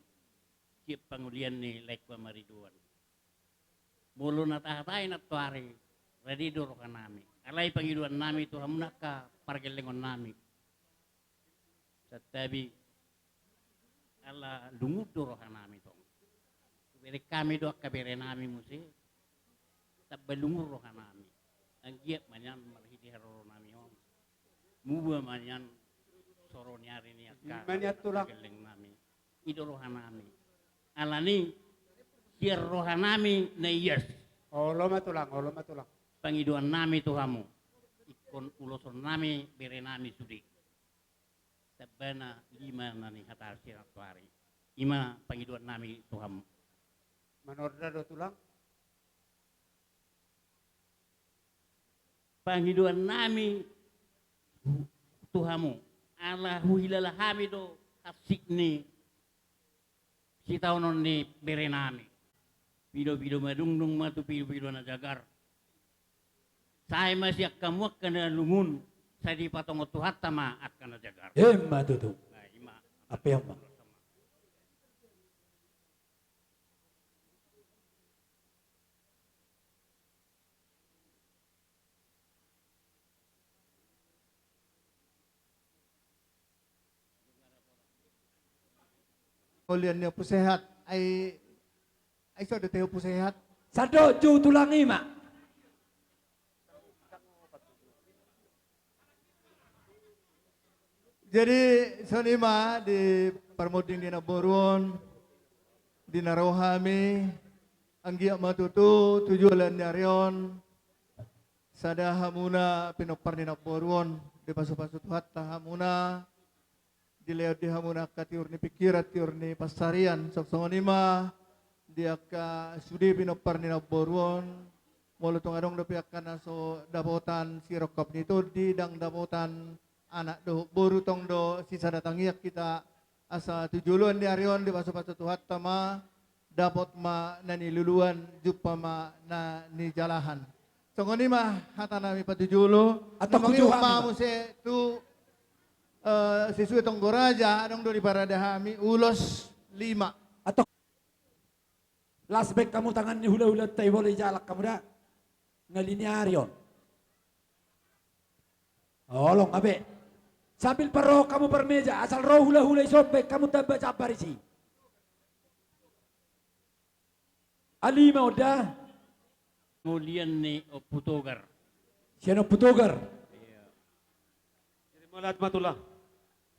sian pangolian ni laengku Ama Ridwan. Molo na tahatai nantoari, rade do roha nami. Alai pangidoan nami tu hamu angka pargellengon nami. Santabi, ala lungun do roha nami tong. Hubereng hami do angka bere nami muse, tamba lungun roha nami. Anggiat ma nian marhite haroro nami on, muba ma nian soro ni ari ni angka gelleng nami. I do roha nami. Alani sian rohanami na ias. Olo ma tulang, olo ma tulang. Pangidoannami tu hamu, ingkon ulosonnami berenami sude. Tamba na lima na nihata sian antuari. I ma pangidoannami tu hamu. Manorda do tulang? Pangidoannami tu hamu, ala huhilala hami do hansit ni sitaonon ni berenami. Pidopido madungdung ma tu pidopido na jagar. Sai ma sian hamu angka na lungun, sai dipatongon Tuhanta ma angka na jagar. Emma tutu. Nah, i ma. Ape, Emma? Maulian ni Ompu Sehat. Ai, ai so do te Ompu Sehat? Sandok ju tulang i ma. Jadi, songon i ma di parmonding ni namboru on, di na ro hami, anggiat ma tutu tu joloan ni ari on, sada hamuna pinompar ni namboru on, dipasupasu Tuhanta hamuna, dilehon di hamuna angka tiur ni pingkiran, tiur ni pansarian, songon i ma di angka sude pinompar ni namboru on, molo tung adong dope angka na so dapotan sirongkap ni tondi, ndang dapotan anak dohot boru, tong do sisada tangiang hita, asa tu joloan ni ari on dipasupasu Tuhanta ma, dapot ma na niluluan, jumpa ma na nijalahan. Songon i ma hata nami patujolo. Antong, na mangihut ma muse tu, eh, sisue tonggo raja, adong do diparade hami ulos lima. Antong. Las baen hamu tangan ni hulahulanta i, boi jalang hamu da. Ngali ni ari on. Holong abe. Sambil parrohahon hamu parmeja, asal ro hulahula i, so baen hamu tamba jambar disi. Alima on da. Maulian ni Ompu Togar. Sian Ompu Togar. Iya. Jadi mauliate ma tulang.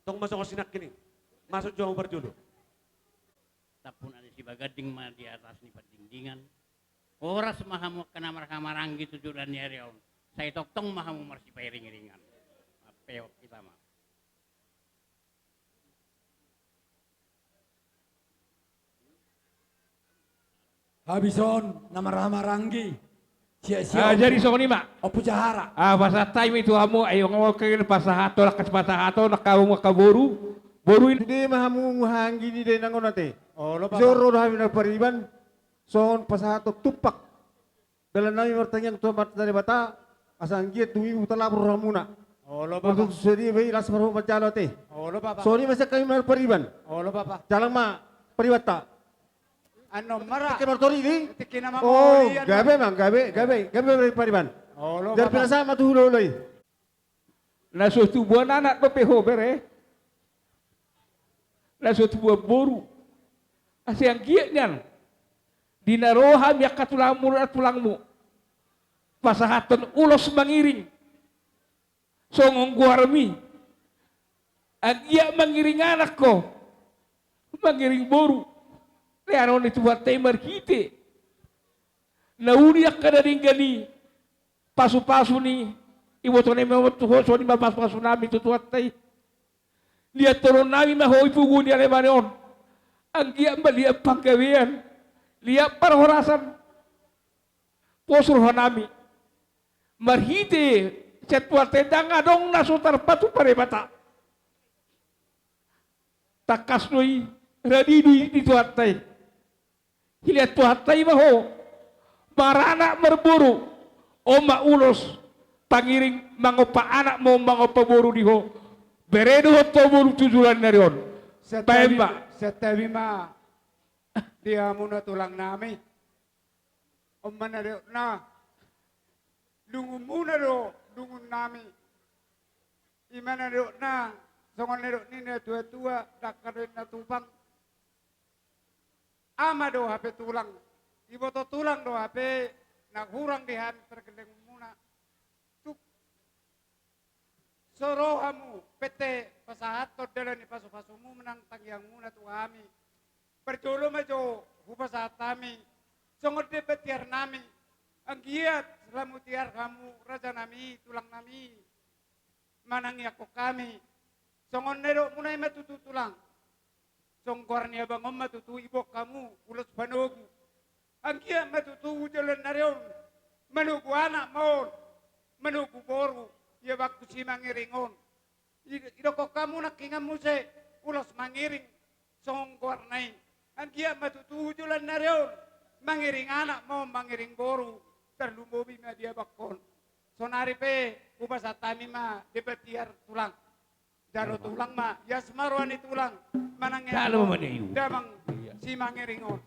Tong ma songon sinangkin i. Masuk jo hamu parjolo. Tampul adi sibaganding ma di atas ni pandingdingan. Horas ma hamu angka na marhahamaranggi tu joloan ni ari on. Sai tongtong ma hamu marsipairingiringan. Mampeop hita ma. Habis on na marhahamaranggi. Sia-sia. Ah, jadi songon i ma. Ompu Jahara. Ah, pasahat hami tu hamu, ai, ngomong ke pasahaton, angka pasahaton, angka hamu angka boru. Boru i. Sude ma hamu hahaanggi ni dainang on ate. Olo, Bapa. Jolo do hami na pariban, songon pasahaton tumpak. Dalan nami martangiang tu Amanta Debata, asa anggiat dung i hutalap rohamuna. Olo, Bapa. Molo tung so sadia be i, las ma roha manjalo ate. Olo, Bapa. Songon i ma sian hami na pariban. Olo, Bapa. Jalang ma paribanta. Annon ma ra. Tingki martori di? Tingki na mamoli. Oh, gabe ma, gabe, gabe, gabe pariban. Olo, Bapa. Jadi pinasahat ma tu hulahula i. Na so tubuan anak dope ho bere. Na so tubuan boru. Asa anggiat nian. Di na ro hami angka tulangmu, tulangmu. Pasahathon ulos mangiring. Songon goarmi. Anggiat mangiring anak ho. Mangiring boru. Lehonon ni Tuhanta i marhite. Na uli angka na denggan i. Pasupasu ni iboto nami ma tu ho, songon i ma pasupasu nami tu Tuhanta i. Liat holong nami ma ho di pungu ni alemana on. Anggiat ma liat panggabean, liat parhorasan. Pos roha nami. Marhite sian Tuhanta i ndang adong na so tarpatupa Debata. Tangkas do i, radi do i di Tuhanta i. Dilehon Tuhanta i ma ho. Maranak marboru. On ma ulos. Pangiring mangompa anak ma on mangompa boru di ho. Bere dohot ho boru tu joloan ni ari on. Baen ma. Santabi ma di hamuna tulang nami. On ma na didok na. Lungunmuna do lungun nami. I ma na didok na. Songon na didok ni na tua-tua, dangka do inna tupang. Ama do hape tulang, iboto tulang do hape na hurang di hami pargellengonmuna. Tuk. So ro hamu, pette pasahathon dalan ni pasupasumuna nang tangiangmuna tu hami. Parjolo ma jo pasahat hami, songon demban tiar nami, anggiat la mutiar hamu raja nami, tulang nami, manangiangkon hami. Songon na nidokmuna i ma tutu tulang. Songon goar ni abang on ma tutu diboan hamu ulos panogu. Anggiat ma tutu joloan ni ari on manogu anak ma on, manogu boru, ia bakku Simangiring on. Id-, idokkon hamu nangkiningan muse ulos mangiring songon goarna i. Anggiat ma tutu joloan ni ari on mangiring anak ma on, mangiring boru, tarlumobi ma di abangkon. Sonari pe hupasahat hami ma demban tiar tulang. Jalo tulang ma, ias ma roha ni tulang manangiangkon damang Simangiring on.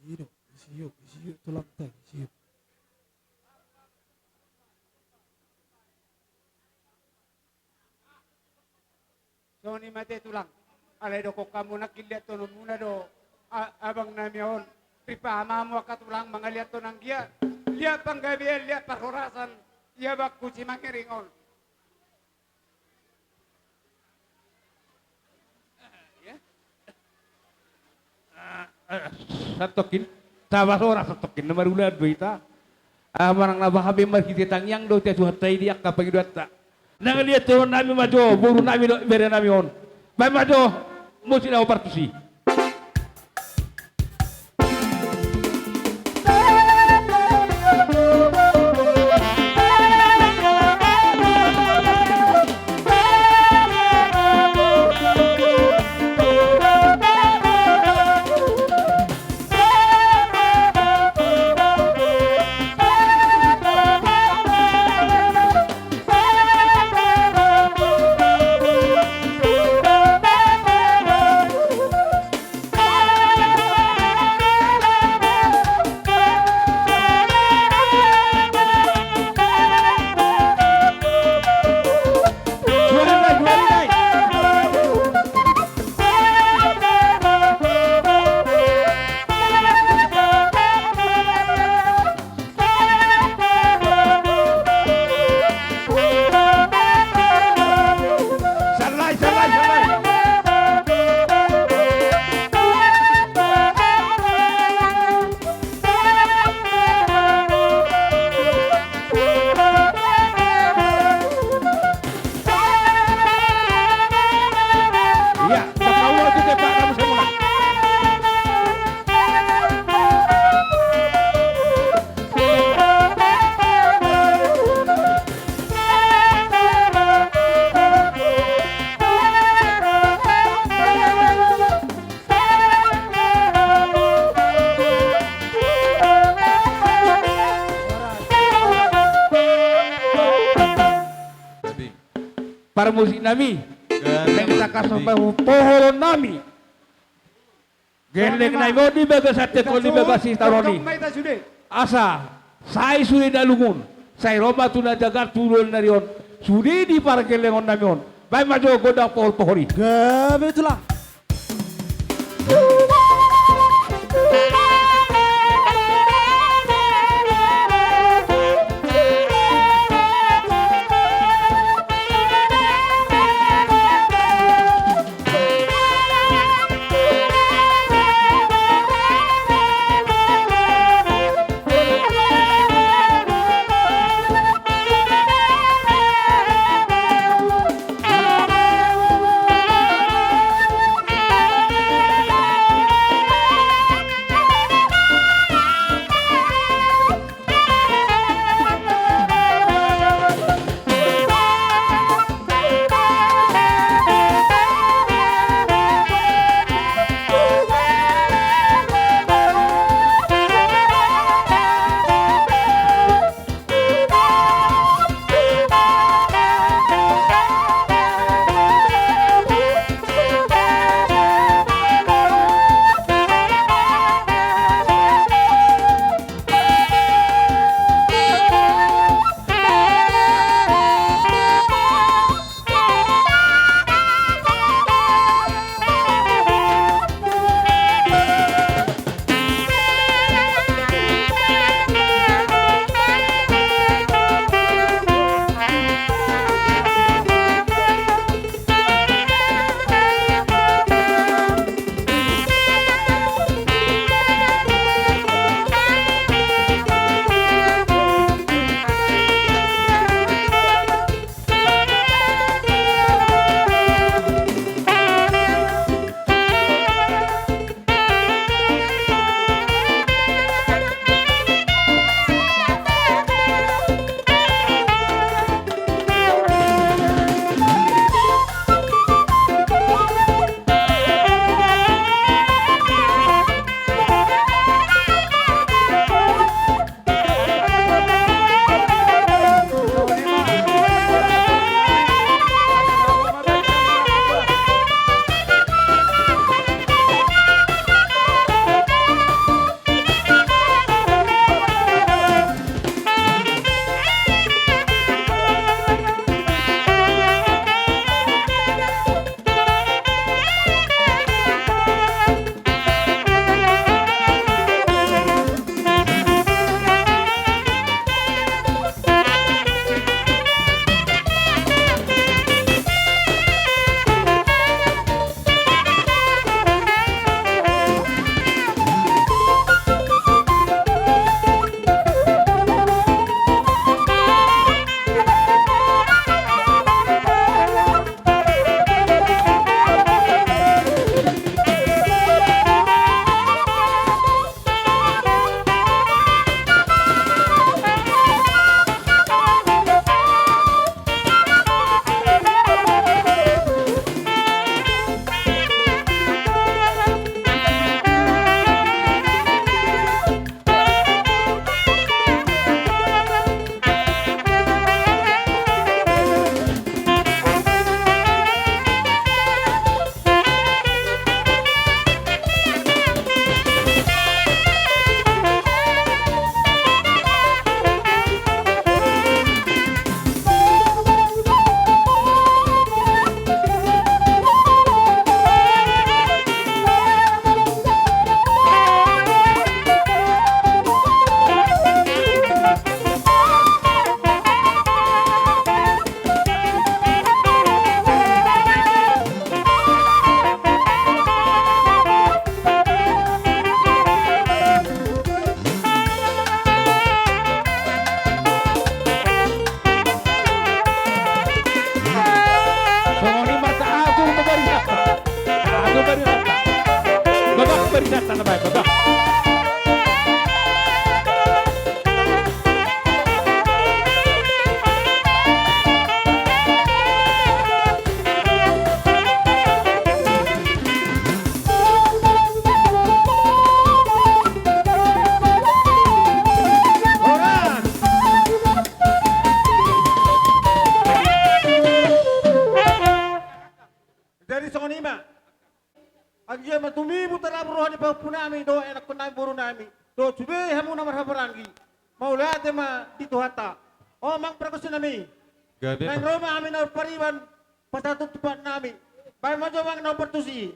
Isi do, isi do, isi do, tulang ta, isi do. Songon i ma ate tulang. Alai dokkon hamu nangkin liathononmuna do a-, abang nami on. Ripaham hamu angka tulang mangaliathon anggiat liat panggabean, liat parhorasan, ia bakku Simangiring on. Santongkin, taba sora santongkin, na marulaon do hita. Manang na bahen be marhite tangiang do hita tu Tuhanta i di angka pangidoanta. Nang liathononnami ma jo boru nami dohot bere nami on. Bahen ma jo musik na hombar tusi. Parmusik nami, nang tangkas ma pohoronnami. Gelleng nami on di bagasan tengkol, di bagasan sitaon i. Asa sai sude na lungun, sai ro ma tu na jagar tu joloan ni ari on sude di pargellengon nami on. Bahen ma jo gondang pohor pohor i. Gabe tulang. Data na baik, Baba. Jadi songon i ma. Anggiat ma tumibu tarlapur roha ni pahompunami dohot anakkonnami borunami dohot sude hamu na marhahamaranggi. Mauliate ma di Tuhanta. O amang pargonsinami, naeng ro ma hami na marpariban pasahat tu tupatnami. Baen ma jo amang na partusi.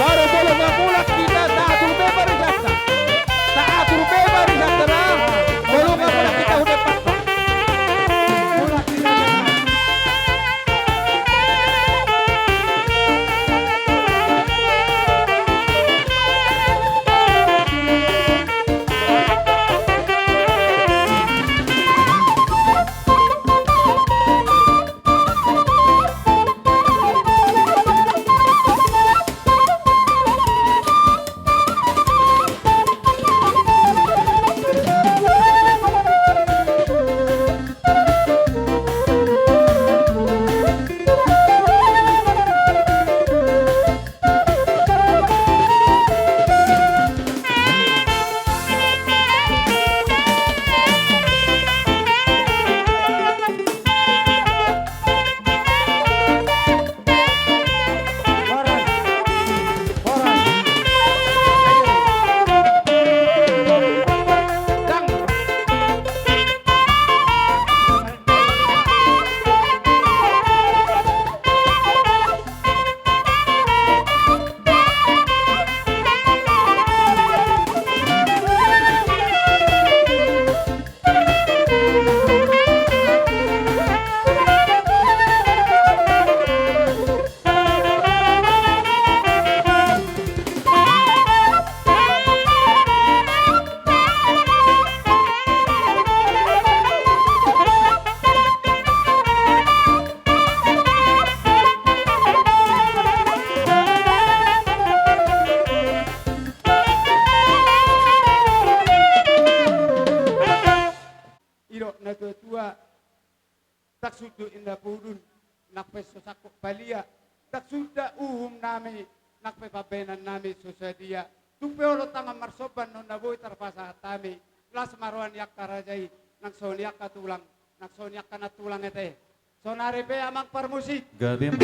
Baru tolu mamulak hita, saatur be barisanta. Saatur be barisanta, nah. Tolu mamulak hita, udah pas. I do natuatua, ndang suda inda pudun, nang pe so sangkot palia, ndang suda uhumnami, nang pe pambahenannami so sadia, Dung pe olo tangan marsomba nuaeng na boi tarpasahat hami, las ma roha ni angka raja i, nang songon i angka tulang, nang songon i angka nantulang ate. Saonari pe amang parmusik. Gabe ma.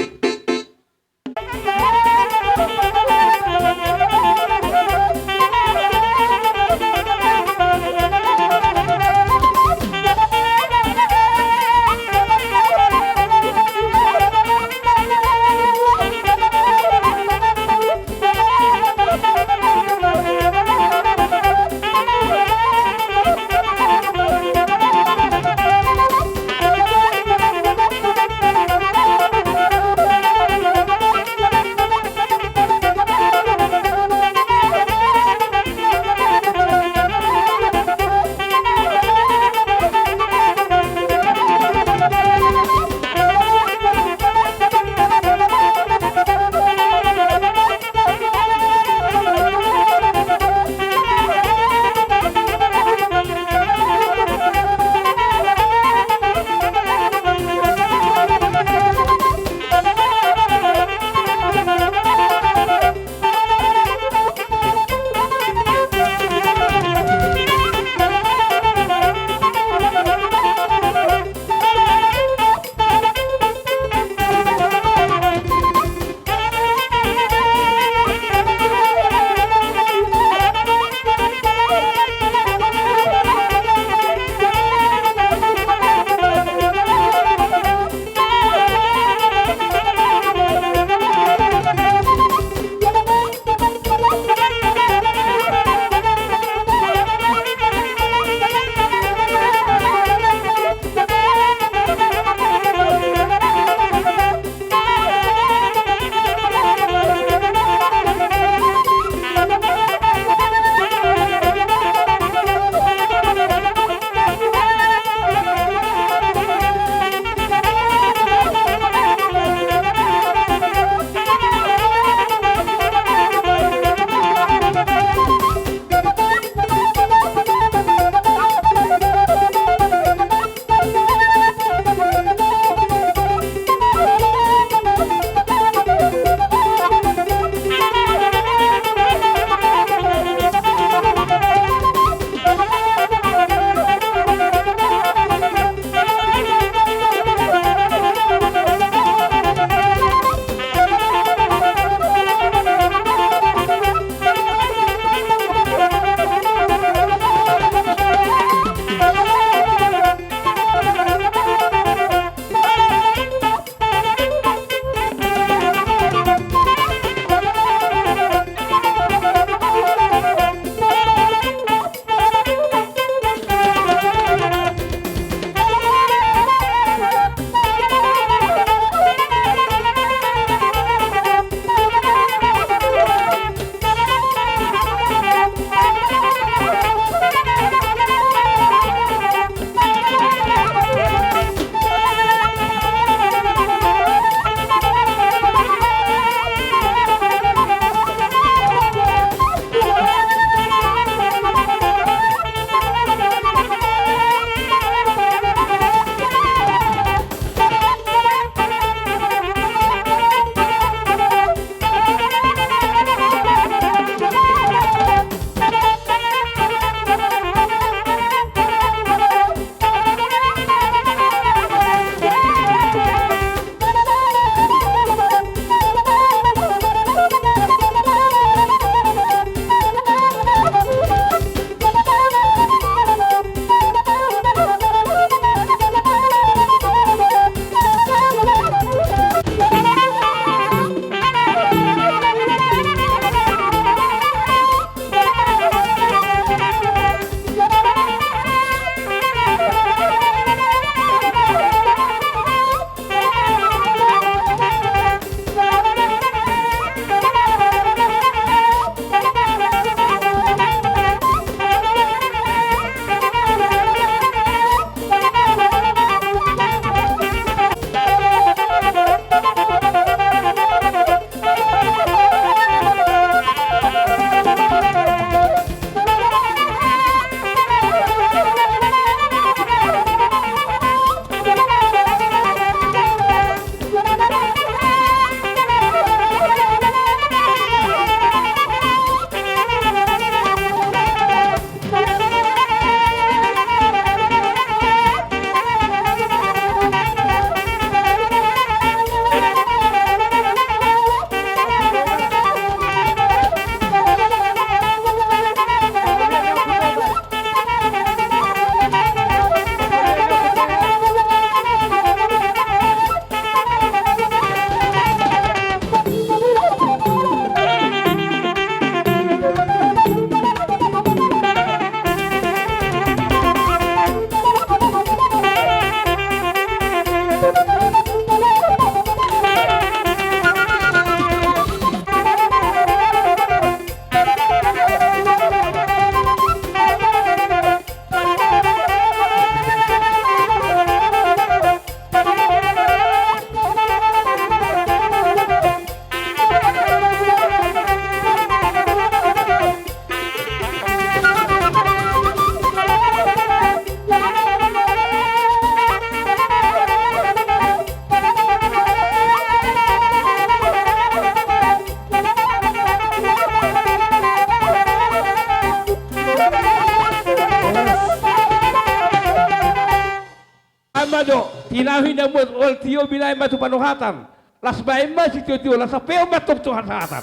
Inahi na muat ol tio, binahen ma tu panuhatan. Las baen ma sitio-tio, las apeon ma tong tu hasahatan.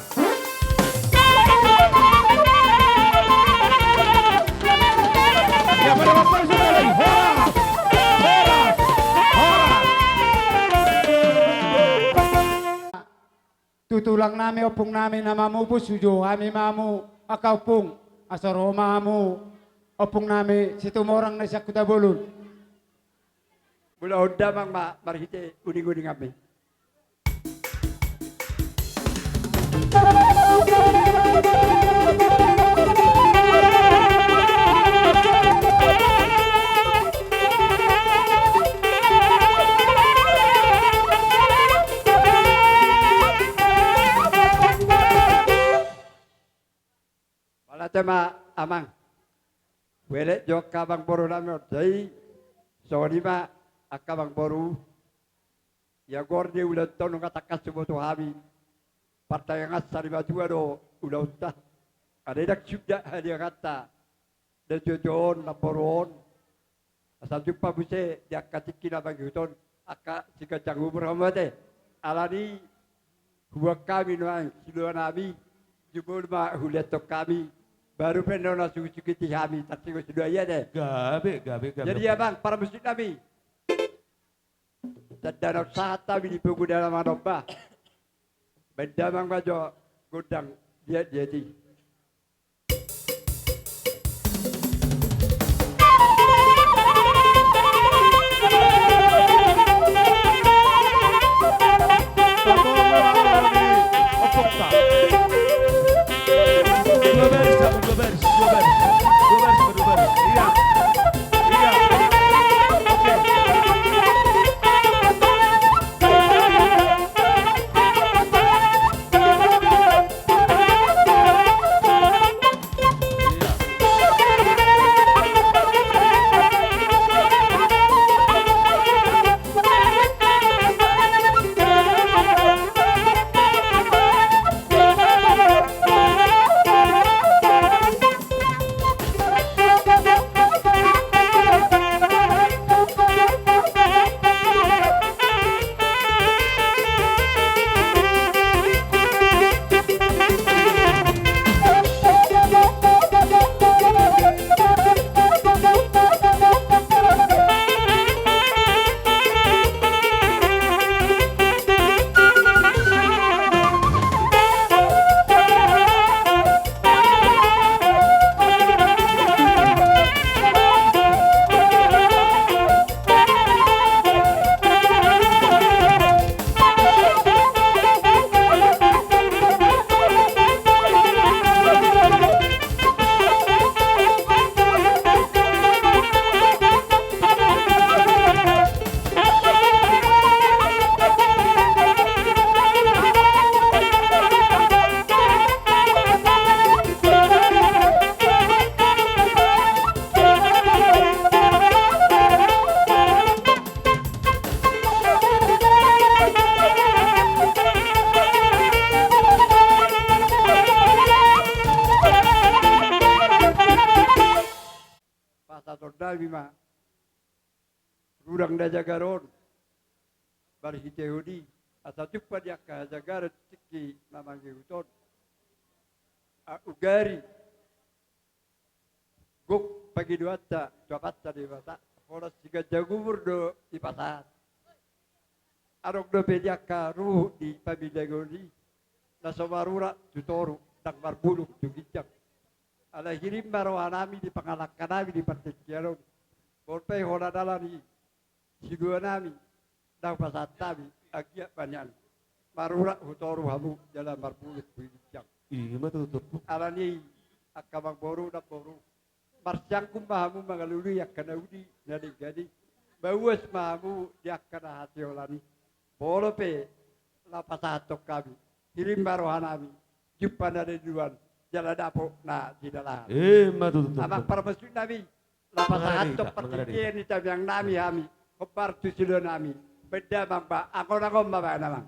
Ya, pada bapak sekali. Horas. Horas. Horas. Tu tulang nami, ompung nami na mamupus, hujou hami ma hamu angka ompung, asa ro ma hamu ompung nami Situmorang na sian Huta Bolon. Mula on damang ma marhite uning-uninganmi. Mauliate ma amang. Huelek jo angka amangboru nami on, jadi songon i ma angka amangboru. Ia goar ni ulaonta on nunga tangkas huboto hami. Partangiangan sarimatua do ulaonta. Alai ndang suda halianganta na tuatua on, namboru on. Asa jumpa muse di angka tingki na mangihut on angka siganjang umur hamu ate. Alani i huboan hami nuaeng siloanami, jumolo ma hulehon hami, baru pe na sungkun-sungkun hami tarsingot siloan i ate. Gabe, gabe, gabe. Jadi amang parmusik nami, tanda na sahat hami di pogu na manomba. Baen damang ma jo gondang liat-liat i. Dua baris, dua baris, dua baris, dua baris, dua baris. Iya. Iya. Oke. Pasahaton nami ma godang na jagar on marhitehon i, asa jumpa di angka hajagaron tingki na mangihut on. Au gari gok pangidoanta tu Amanta Debata, holan siganjang umur do dipasahat. Adong dope di angka ruhut ni pamilangon i na so marurat tu toru, ndang marbulung tu ginjang. Alai hirim ma rohanami di pangalangkanami di partingkian on. Molo pe holan ala ni siloanami na hupasahat hami, anggiat ma nian marurat tu toru hamu jala marbulung tu ginjang. Ima tutu. Alani i angka amangboru, namboru, marsianggun ma hamu mangalului angka na uli na denggan i. Mauas ma hamu di angka na hatiholan i. Molo pe laho pasahathon hami, hirim ma rohanami, jumpa na niuluan jala dapot na jinalahan. Ima tutu. Amang parmusik nami, laho pasahathon partingkian ni tamiang nami hami, hombar tu siloanami. Baen damang ma, angon-angon ma baen amang.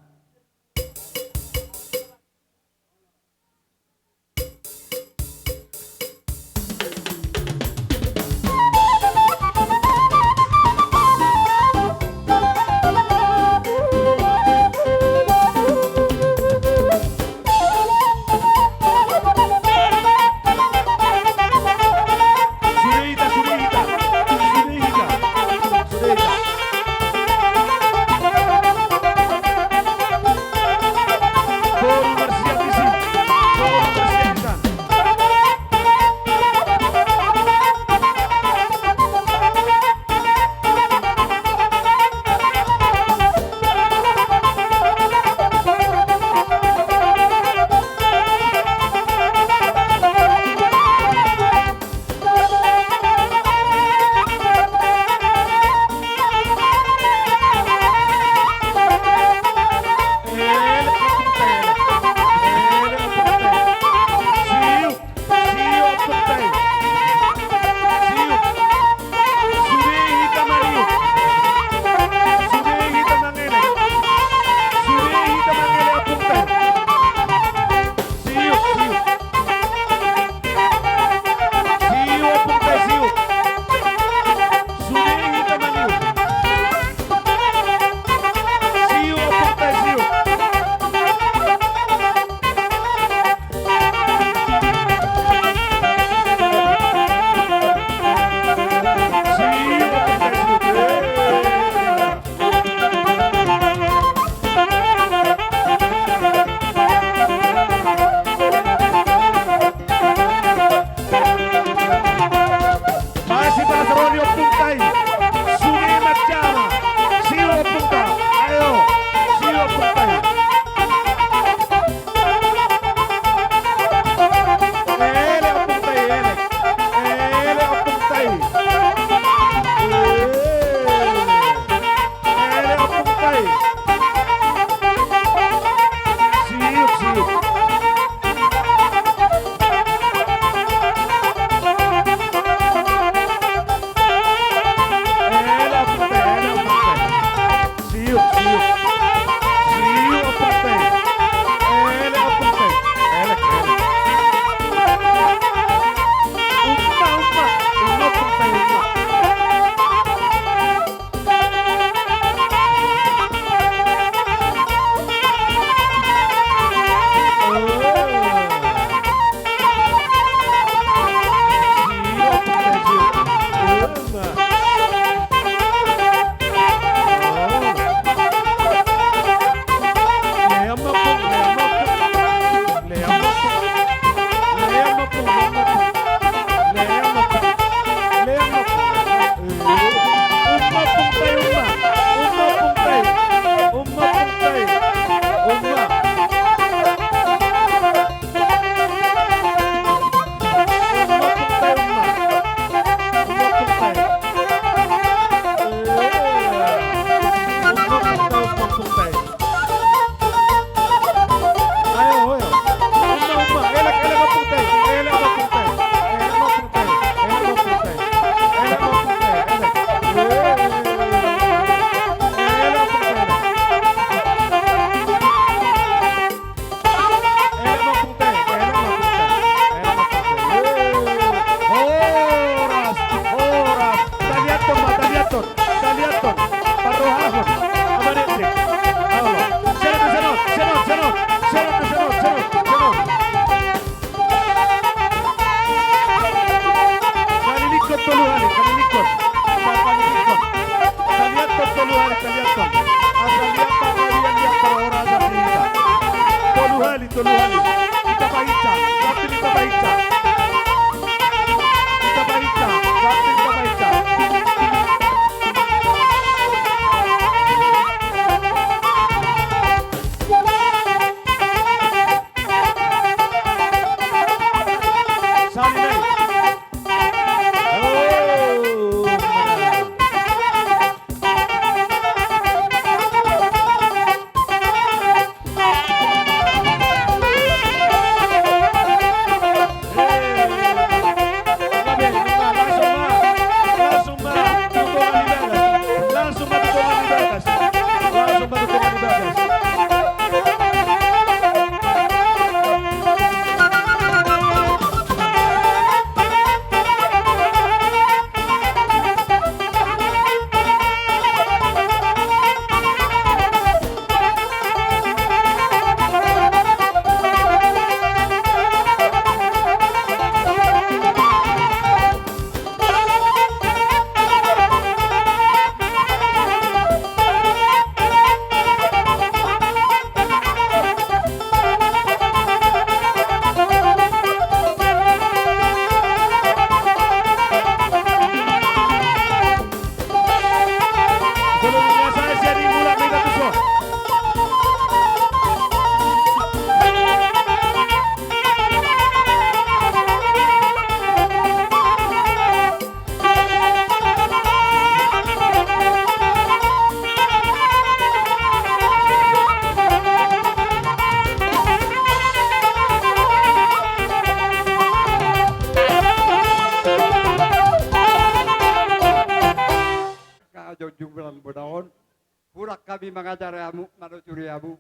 Hami mangajari hamu, manuturi hamu,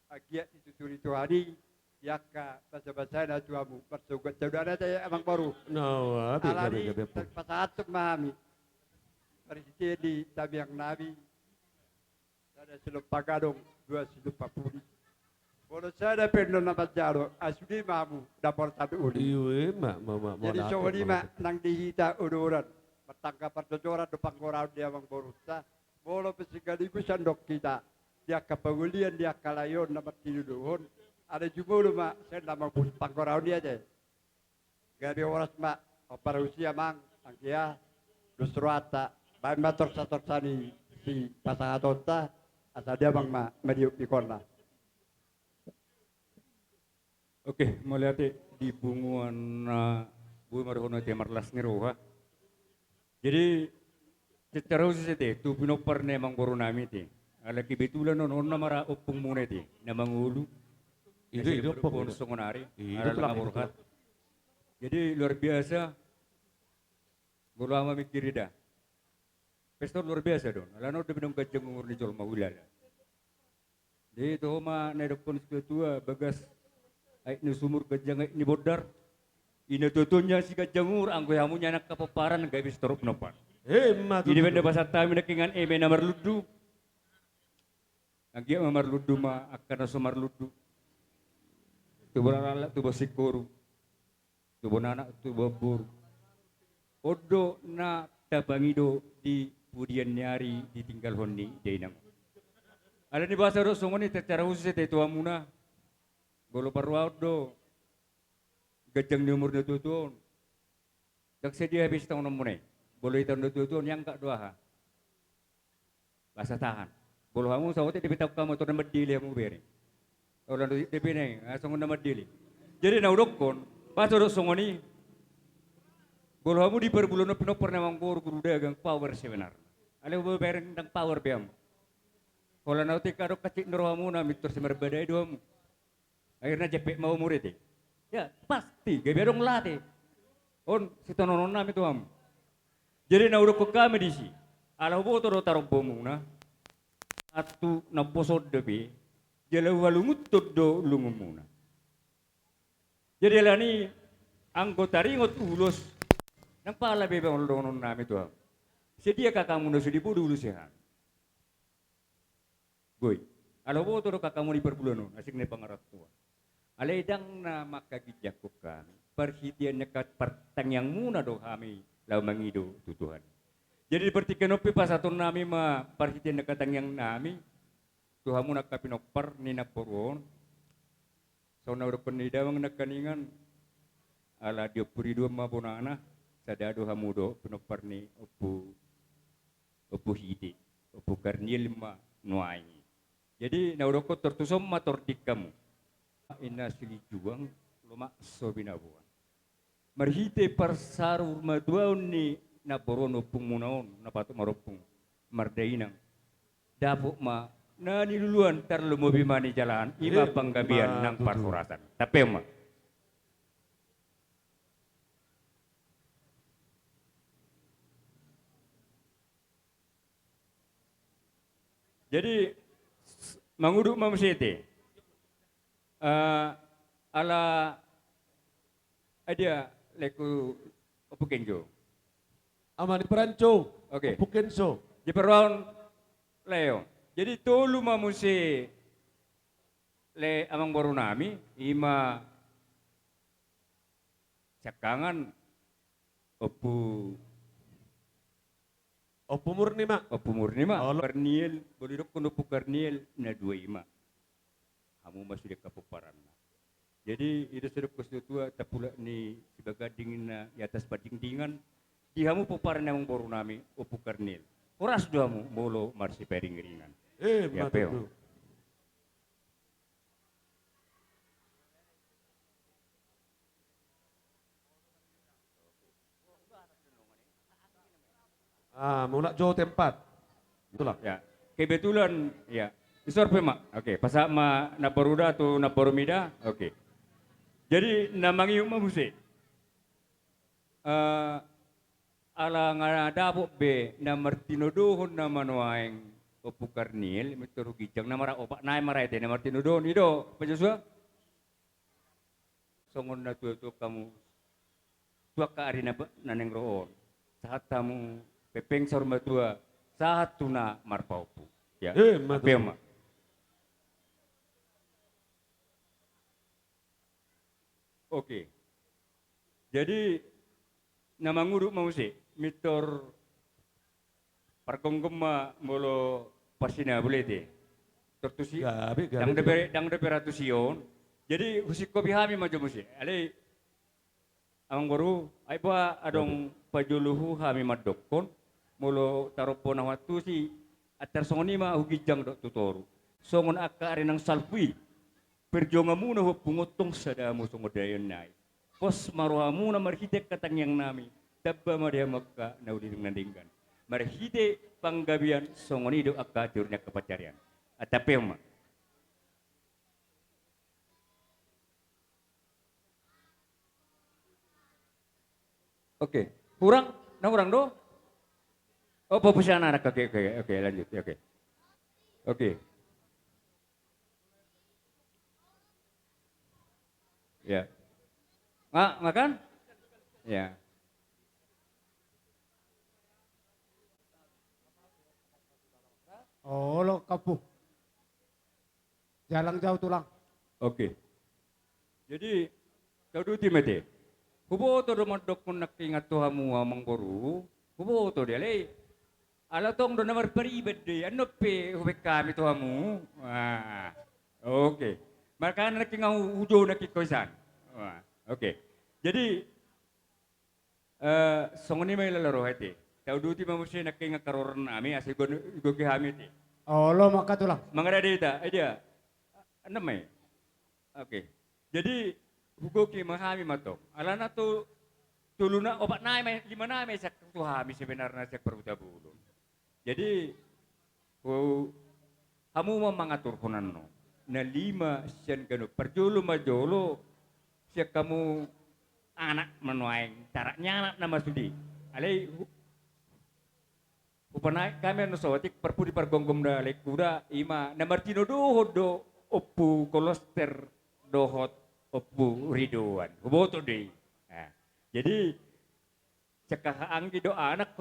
anggiat dituturi Tuhan i di angka basabasana tu hamu. Marsogot saudara te, amangboru. Nah, wah, gabe, gabe, gabe. Alani pasahathon ma hami. Marhite di tangiang nami. Sada silompa gadong, dua silompa pudi. Molo sada pe annon na manjalo, ai sude ma hamu dapotan uli. Iyo, ima, ma, ma, ma. Jadi songon i ma nang di hita odoran. Martangga parjojoran do panggoraon di amangborunta. Molo pe sekaligus andok hita di angka pangolian, di angka lae on na martinodohon, alai jumolo ma sian na mamboan panggoraon i ate. Gabe horas ma. Hombar husi amang, anggia, dos rohanta, baen ma torsatorsa ni sipasahatonta, asa damang ma madiop ikonna. Oke, mauliate di punguan na boi marhona te marlas ni roha. Jadi, secara khusus ate, tu pinompar ni amangboru nami ate. Ala kebetulan on, on nama ra ompungmuna ate, na mangolu. Ido, ido, ompung. Songon ari, ido, ala tulang, na borhat. Jadi, luar biasa. Molo au mamingkiri da. Pesta luar biasa do on. Alana on do pe naung ganjang umur ni jolma, hulala. Jadi toho ma na didokkon situatua, bagas aek ni sumur, ganjang aek ni bondar. Ina tuatuan nian siganjang umur, anggo hamu nian angka pomparan, gabe sitorop pinompar. Ima tutu. Jadi baen da pasahat hami nangkiningan eme na marlundu. Anggiat ma marlundu ma angka na so marlundu. Tubu rarala, tubu singkoru. Tubu anak, tubu boru. On do na tapangido di pudian ni ari ditinggalhon ni dainang. Alani boasa do songon i, secara khusus ate tu hamuna. Molo parrohaon do ganjang ni umur ni natuatua on. Ndang sadia habis tangononmuna i. Molo hita on natuatua on, iangkat do aha. Basa tahan. Molo hamu saotik dope taon hamu, tor na mandele hamu bere. Olo, dope nai, ah, songon na mandele. Jadi na hudokkon, boasa do songon i. Molo hamu di parbulahon on pinompar ni amangboru, guru dagang, power sebenarna. Alai bere ndang power be hamu. Holan na otik adong hansit ni rohamuna, mintor simarbadai do hamu. Akhirna jempek ma umur i ate. Ya, pasti, gabe adong late. On, sitonononnami tu hamu. Jadi na hudokkon hami disi. Ala huboto do tarombomuna. Antu na poso dope. Jala huhalungunhon do lungunmuna. Jadi alani anggo taringot ulos. Ndang pala be, be molo dohononnami tu hamu. Sadia kakamuna sude, boi do ulos i hami. Boi. Ala huboto do kakamuna di parbulahon on, asing na pangarantoan. Alai ndang na mangkaginjanghon hami. Parhitean ni angka partangiangmuna do hami laho mangido tu Tuhan. Jadi di partingkian on pe pasahatonnami ma parhitean ni angka tangiangnami tu hamu angka pinompar ni namboru on. Songon na hudokkon ni damang nangkiningan, ala diompuri dua ma bonana, sada do hamu dohot pinompar ni Ompu, Ompu Hite, Ompu Karniel ma nuaeng i. Jadi na hudokkon tor tuson ma tor di hamu. Inna silijuang, lomak so binaboan. Marhite parsaurmatuaon ni namboru on, ompungmuna on, na patut marompung mardainang. Dapot ma na niluluan, tarlumobi ma nijalahan, ima panggabean nang parhorasan. Tape ma. Jadi, s-, mangudut ma muse ate. Eh, ala, ai dia, laengku Ompu Kenjo. Ama ni Peranco. Oke. Ompu Kenjo. Di parrohaon lae on. Jadi tolu ma muse lae amangborunami, ima siangkangan Ompu Ompu Murni ma. Ompu Murni ma. Olo. Karniel, boi didokkon Ompu Karniel, na dua i ma. Hamu ma sude angka pomparanna. Jadi, i do sai didokkon situatua, tapulak ni sibaganding na di atas pandingdingan, di hamu pomparan ni amangborunami, Ompu Karniel. Horas do hamu, molo marsiparingringan. Eh, ya, ma tutu. Ah, mulak jo tempat. Itulah. Ya, kebetulan, ya. Isor pe ma. Oke, pasahat ma namboru da tu namboru mida. Oke. Jadi, na mangihut ma muse. Eh, ala nga dapot be na martinodohon nama nuaeng Ompu Karniel, Mitor Huginjang, na mara-, opat nai ma ra ate, na martinodohon, i do, Pak Joshua? Songon na tuatua hamu, tu angka ari na ba-, na naeng ro on. Sahat hamu pepeng saur matua, sahat tu na marpahompu. Ya, eh, ma tutu. Ape ma. Oke. Jadi, na mangudut ma muse, Mitor Pargomgom ma molo pasinabul ate. Tor tusi, gabe, gabe, ndang dope, ndang dope ra tusi on. Jadi, husingkopi hami ma jo muse. Alai, amangboru, ai boha adong pajolohu hami mandokkon, molo tarombo na huantusi, antar songon i ma Huginjang dohot tu toru. Songon angka ari naung salpu i, perjuanganmuna huampung on tong sada hamu songon daion nai. Pos ma rohamuna marhite angka tangiang nami, tamba ma di hamu angka na uli nang na denggan. Marhite panggabean songon i do angka teori ni angka pansarian. Antap pe ma. Oke. Hurang? Na hurang do? Oh, fokus anak-anak. Oke, oke, oke, lanjut. Oke. Oke. Ya. Nga-, makan? Ya. Olo, kapu. Jalang jau tulang. Oke. Jadi, tauduti ma ate. Huboto do mandokkon nangkin tu hamu amangboru. Huboto do, alai. Ala tong do na marpariban do i, annon pe hubaen hami tu hamu. Ah, oke. Markana nangkin nga hu-, hujou nangkin ho sian. Wah, oke. Jadi, Eh, songon i ma i lala roha ate. Tauduti ma muse nangkin angka roronami, asa igo-, igoki hami ate. Olo ma angka tulang. Mangarade hita, eh, dia. Annon ma i. Oke. Jadi, hugoki ma hami ma tong. Alana tu, tolu na, opat nai ma, lima nai ma sian tu hami sebenarna sian parhutabolon. Jadi, ho, hamu ma mangaturhon annon. Na lima sian ganup. Parjolo ma jolo, sian hamu anak ma nuaeng, tarak ni anak nama sude. Alai, hu-, hupanaek hami annon saotik, parpudi pargomgom da laengkuda, i ma, na martinodohon do Ompu Koloster dohot Ompu Ridwan. Huboto do i. Nah, jadi, Sian haha anggi dohot anak,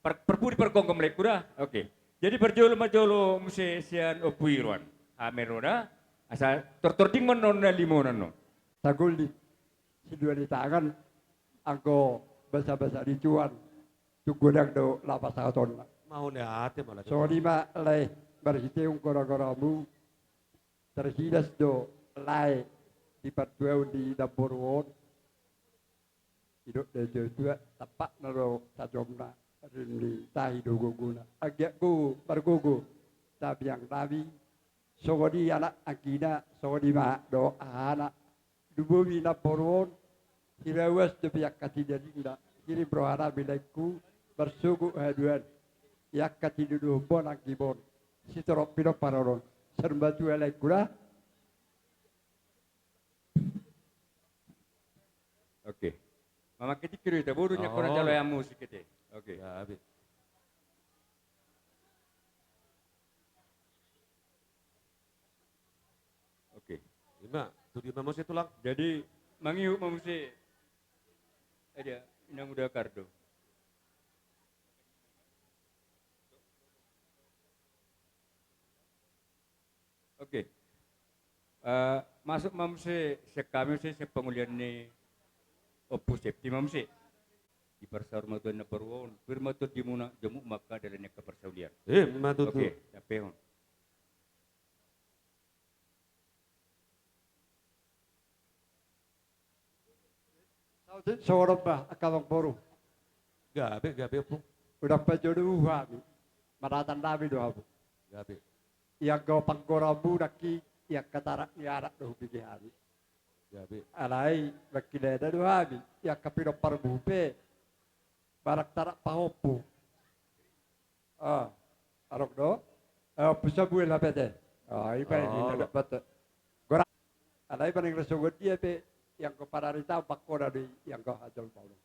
par-, parpudi pargomgom laengkuda. Oke. Jadi parjolo ma jolo muse sian Ompu Irwan. Hami ro da, asa tortor ding ma annon na lima on annon. Saguldi, sidua ni tangan, anggo basabasa ni tuan, tung godang do laho pasahatonna. Mauliate ma lae. Songon i ma lae, marhite goragoramu, tarhilas do lae di partuaon ni namboru on. Didok do tuatua, tampakna do sajomna, rim ni tahi do gogona. Anggiat gogo, margogo tangiang nami, songon i anak anggina, songon i ma dohot haha anak. Lumobi namboru on, hirauas dope angka tinadingna, hirim roha nami laengku, marsogot haduan, i angka tinodohon on anggimon, sitorop pinompar on. Saur matua laengkuda. Oke. Mamangke tingki do hita, boru nyangkon na jalo ayam musik ete. Oke. Ya, abi. Oke. Ima, tu dia ma muse tulang. Jadi, mangihut ma muse. Eh, dia, Inang Uda Kardo. Oke. Eh, masuk ma muse, sian hami muse, sian pangulian ni Ompu Septi ma muse. Di parsaur matua na baru on, pir ma tondimuna, jomuk ma angka dalan ni angka parsaulian. Eh, ma tutu. Oke, sampehon. Saotik songon on ma, angka amangboru. Gabe, gabe, Ompu. Unang pajodohu hami. Manatan nami do hamu. Gabe. Ianggo panggoramu nangkin, i angka tarak ni anak do hubege hami. Gabe. Alai, mangkilala do hami, i angka pinomparmu pe. Barang tarak pahompu. Ah, adong do? Eh, Ompu Samuel hape ate. Ah, i ma i, oh, i na dapat. Gora. Alai paling rasongon dia pe, ianggo panarita, bangkona do i, ianggo hajolmaon.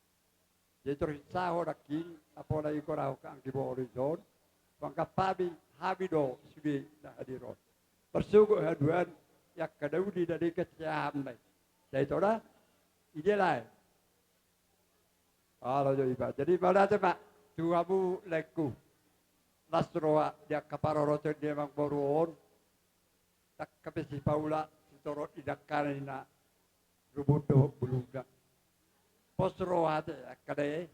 Jadi torus saho nangkin, apala i gora ho anggi boru i son, Manggap hami, hami do sude na hadir on. Marsogot haduan, i angka na uli na denggan siahamna i. Sai tona, ide lae. Alo jo iba. Jadi mauliate ma tu hamu laengku. Las roha di angka paroroton ni amangboru on. Ndang hape sipaula sitorop ni dangkana ninna. Rubut dohot bulungna. Pos roha te angka na i.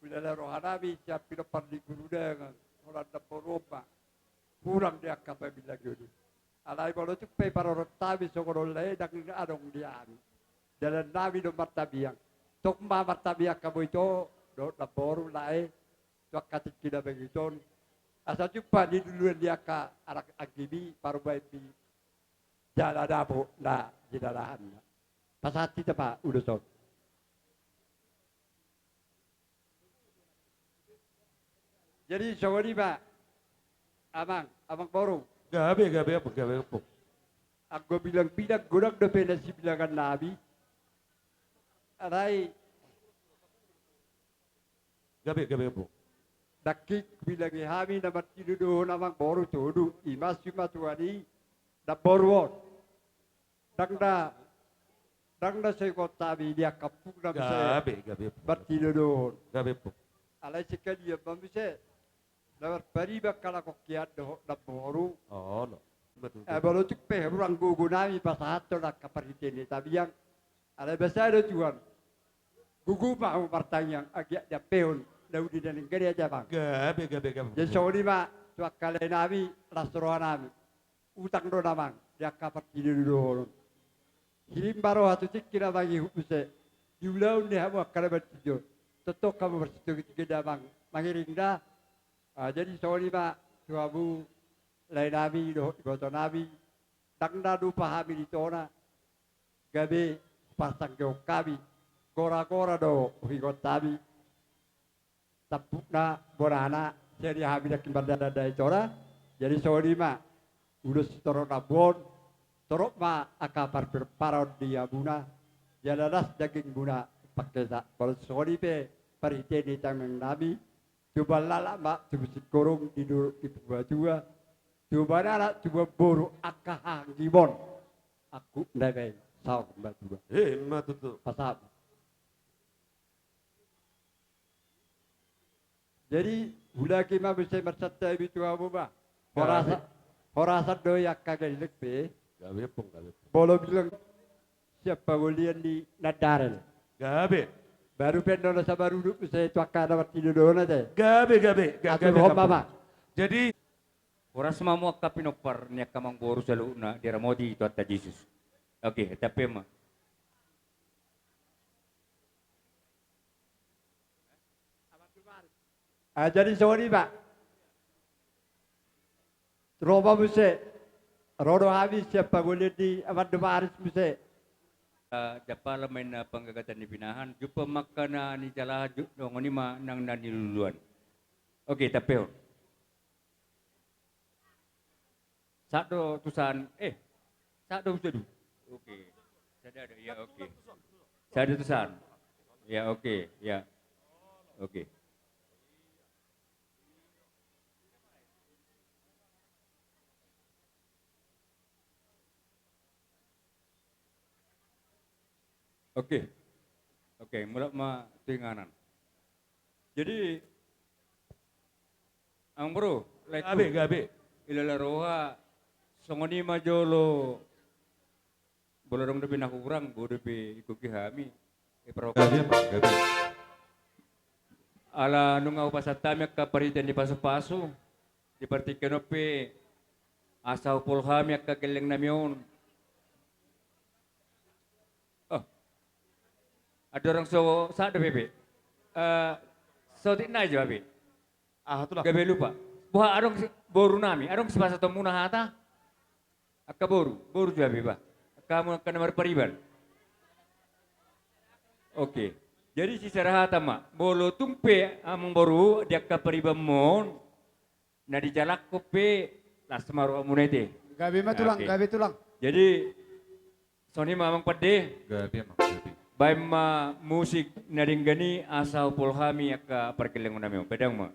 Hulala rohanami sian pinompar ni guru dongan, holan namboru on ma hurang di angka pamillangion i. Alai molo tung pe parorot hami songon on lae, ndang adong di hami. Dalannami do martamiang. Tong ma martamiang hamu ito dohot namboru lae, tu angka tingki na bangit on. Asa jumpa niluluan ni angka anak anggimi, parumaenmi, jala dapot na jinalahanna. Pasahat hita ma ulos on. Jadi songon i ma, amang, amangboru. Gabe, gabe, amang, gabe, amang. Anggo bilang-bilang godang dope na sibilangannami. Alai. Gabe, gabe, amang. Nangkin hubilangi hami na martinodohon amangboru, tolu, i ma simatuan ni namboru on. Ndang na, ndang na so ingot hami di angka ompungna muse. Gabe, gabe, amang. Martinodohon. Gabe, amang. Alai sekalian ma muse na marpariban halak on hian dohot namboru. Olo. Betul, eh, betul. Molo tung pe hurang gogonami pasahathon angka parhitean ni tamiang. Alai basa do tuan. Gogo ma hamu martangiang, anggiat diampehon na uli na denggan i, ate amang. Gabe, gabe, gabe. Jadi songon i ma tu angka laenami, las rohanami. Utang do damang di angka parsidohonon. Hirim ma roha tu tingki na mangihut muse. Di ulaon ni hamu angka na martinodohon, tongtong hamu marsitogi-togi damang mangiring da. Ah, jadi songon i ma tu hamu laenami dohot ibotonami. Ndang na lupa hami di tona. Gabe pasanggehon hami. Gora-gora do huingot hami. Tampukna bonana, sian i hami nangkin mandadai tona. Jadi songon i ma ulos sitorop na buon. Torop ma angka parpirparon di hamuna. Jala las dagingmuna pangkesa. Molo songon i pe parhitean ni tangiangnami. Tubu lalap ma tubu singkoru di dolok ni Purbatua. Tubu anak tubu boru angka hahanggimon. Angkup na baen saur matua. Eh, ima tutu. Pasahat. Jadi, hulaki ma muse marsantabi tu hamu ma. Gabe. Horasan, horasan do i angka gelleng pe. Gabe, pung, gabe, pung. Molo bilang sian pangolian ni Nandarel. Gabe. Baru pe annon na sabar uduk muse tu angka na martinodohon ate. Gabe, gabe, gabe. Atur homa ma. Jadi, horas ma hamu angka pinompar ni angka amangboru saluhutna, diramoti Tuhanta Jesus. Oke, tape ma. Ah, jadi songon i ma. Ro ma muse. Ro do hami sian pangolian ni Amando Maris muse. Ah, jala ma inna panggagatan ni pinahan, jumpa ma angka na nijalahan, songon i ma nang na niluluan. Oke, tampehon. Sahat do tu san, eh, sahat do tu san. Oke. Sada do, ya, oke. Sahat do tu san. Ya, oke, ya. Oke. Oke. Oke, mulak ma tu inganan. Jadi, amangboru, laengku. Gabe, gabe. Ilala roha, songon i ma jolo. Molo adong dope na hurang, boi dope ingkon hami. Eh, parroha. Gabe, amang, gabe. Ala nunga hupasahat hami angka parhitean ni pasu-pasu. Di partingkian on pe, asa hupol hami angka gellengnami on. Oh. Andorang so sahat dope pe. Eh, saotik nai jo, Abi. Aha, Tulang? Gabe lupa. Boha adong si-, borunami, adong sipasahatonmuna hata? Angka boru, boru jo, Abi, bah. Angka hamu angka na marpariban. Oke. Jadi sisada hata ma. Molo tung pe amangboru di angka paribanmon, na dijalakhon pe las ma rohamuna ate. Gabe ma, Tulang, oke. Gabe, Tulang. Jadi, songon i ma, Amang Pande. Gabe, Amang, gabe. Baen ma musik na denggan i asa hupol hami angka pargellengonami on. Pedang ma.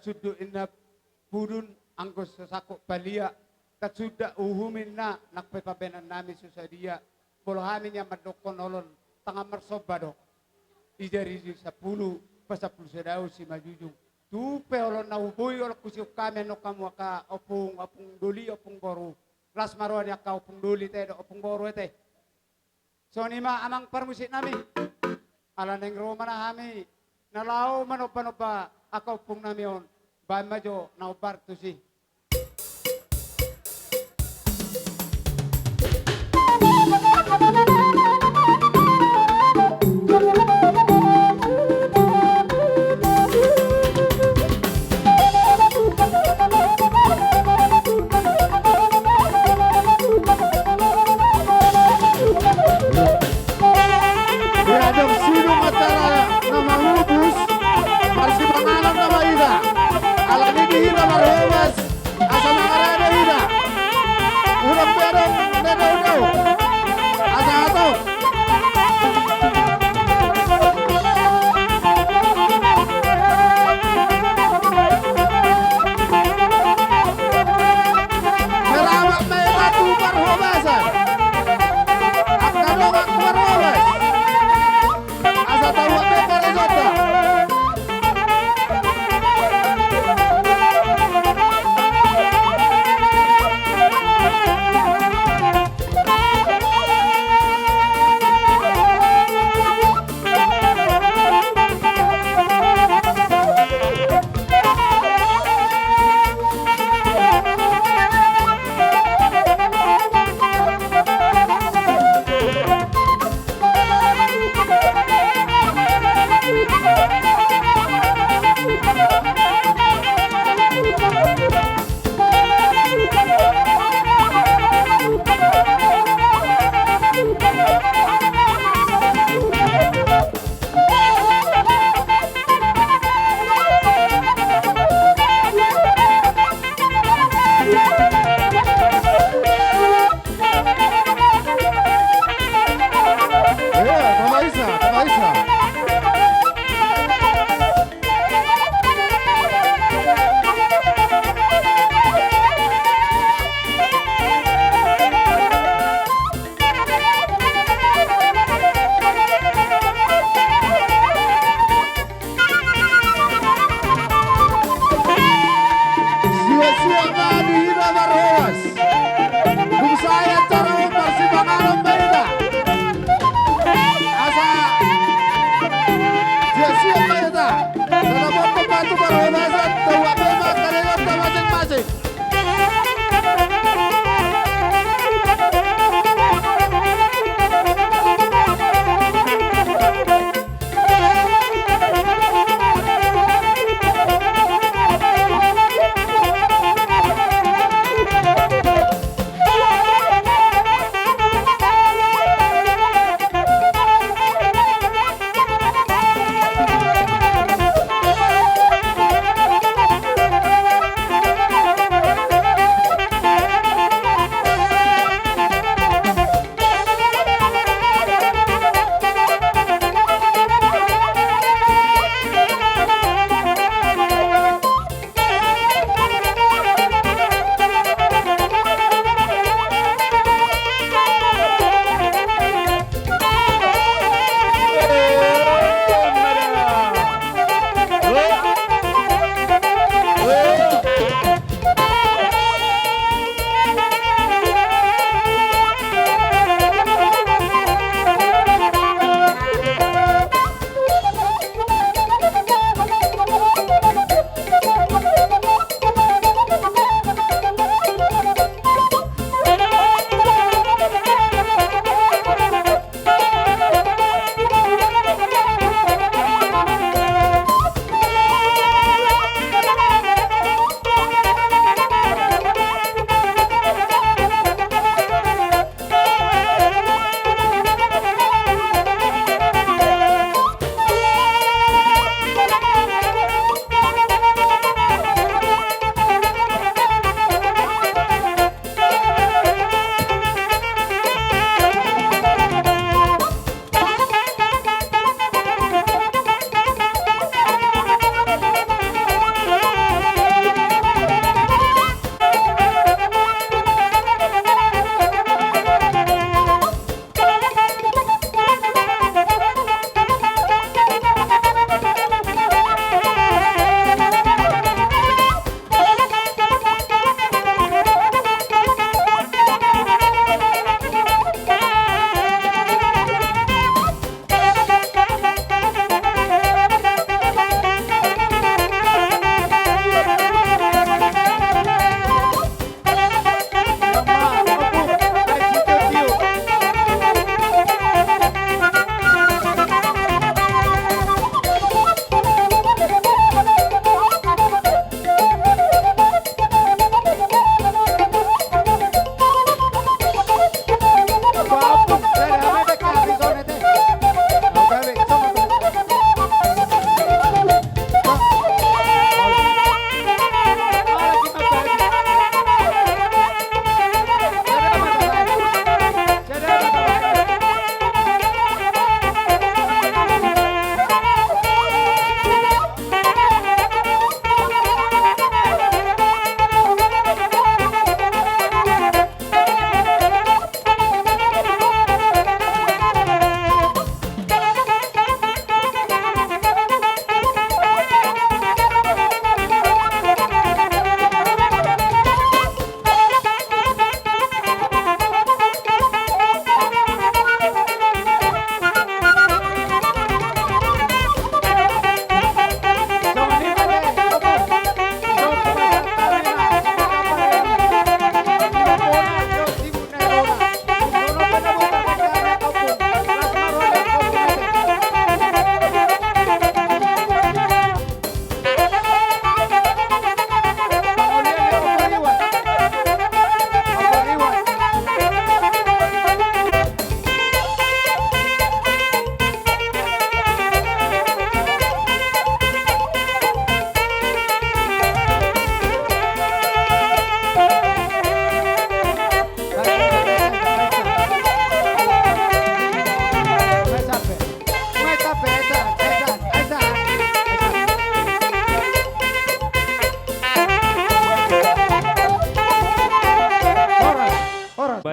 sundut inna pudun, anggo so sangkot palia, tasundat uhum inna, nang pe pambahenan nami so sadia. Molo hami nian mandokkon holong tangan marsomba do. Di jari sampulu, pasampulu sada simanjujung. Tutu pe holong na huboi holong husihon hami annon hamu angka ompung, ompung doli, ompung boru. Las ma roha ni angka ompung doli ate dohot ompung boru ate. Songon i ma amang parmusik nami. Ala naeng ro ma hami na laho manomba-nomba angka ompung nami on. Baen ma jo na hombar tusi. Ia adong sidung acara na mangubus, marsipanganon nama ida. Alani di hita marhobas, asa mangarade hita. Unang pe adong na daun-daun. Asa hatop. Selamat ma hita tu parhobasan. Angka dongan parhobas. Asa tauat be karejonta.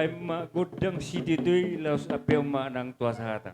Baen ma gondang sititi i, laos ampeon ma nang tu hasahatan.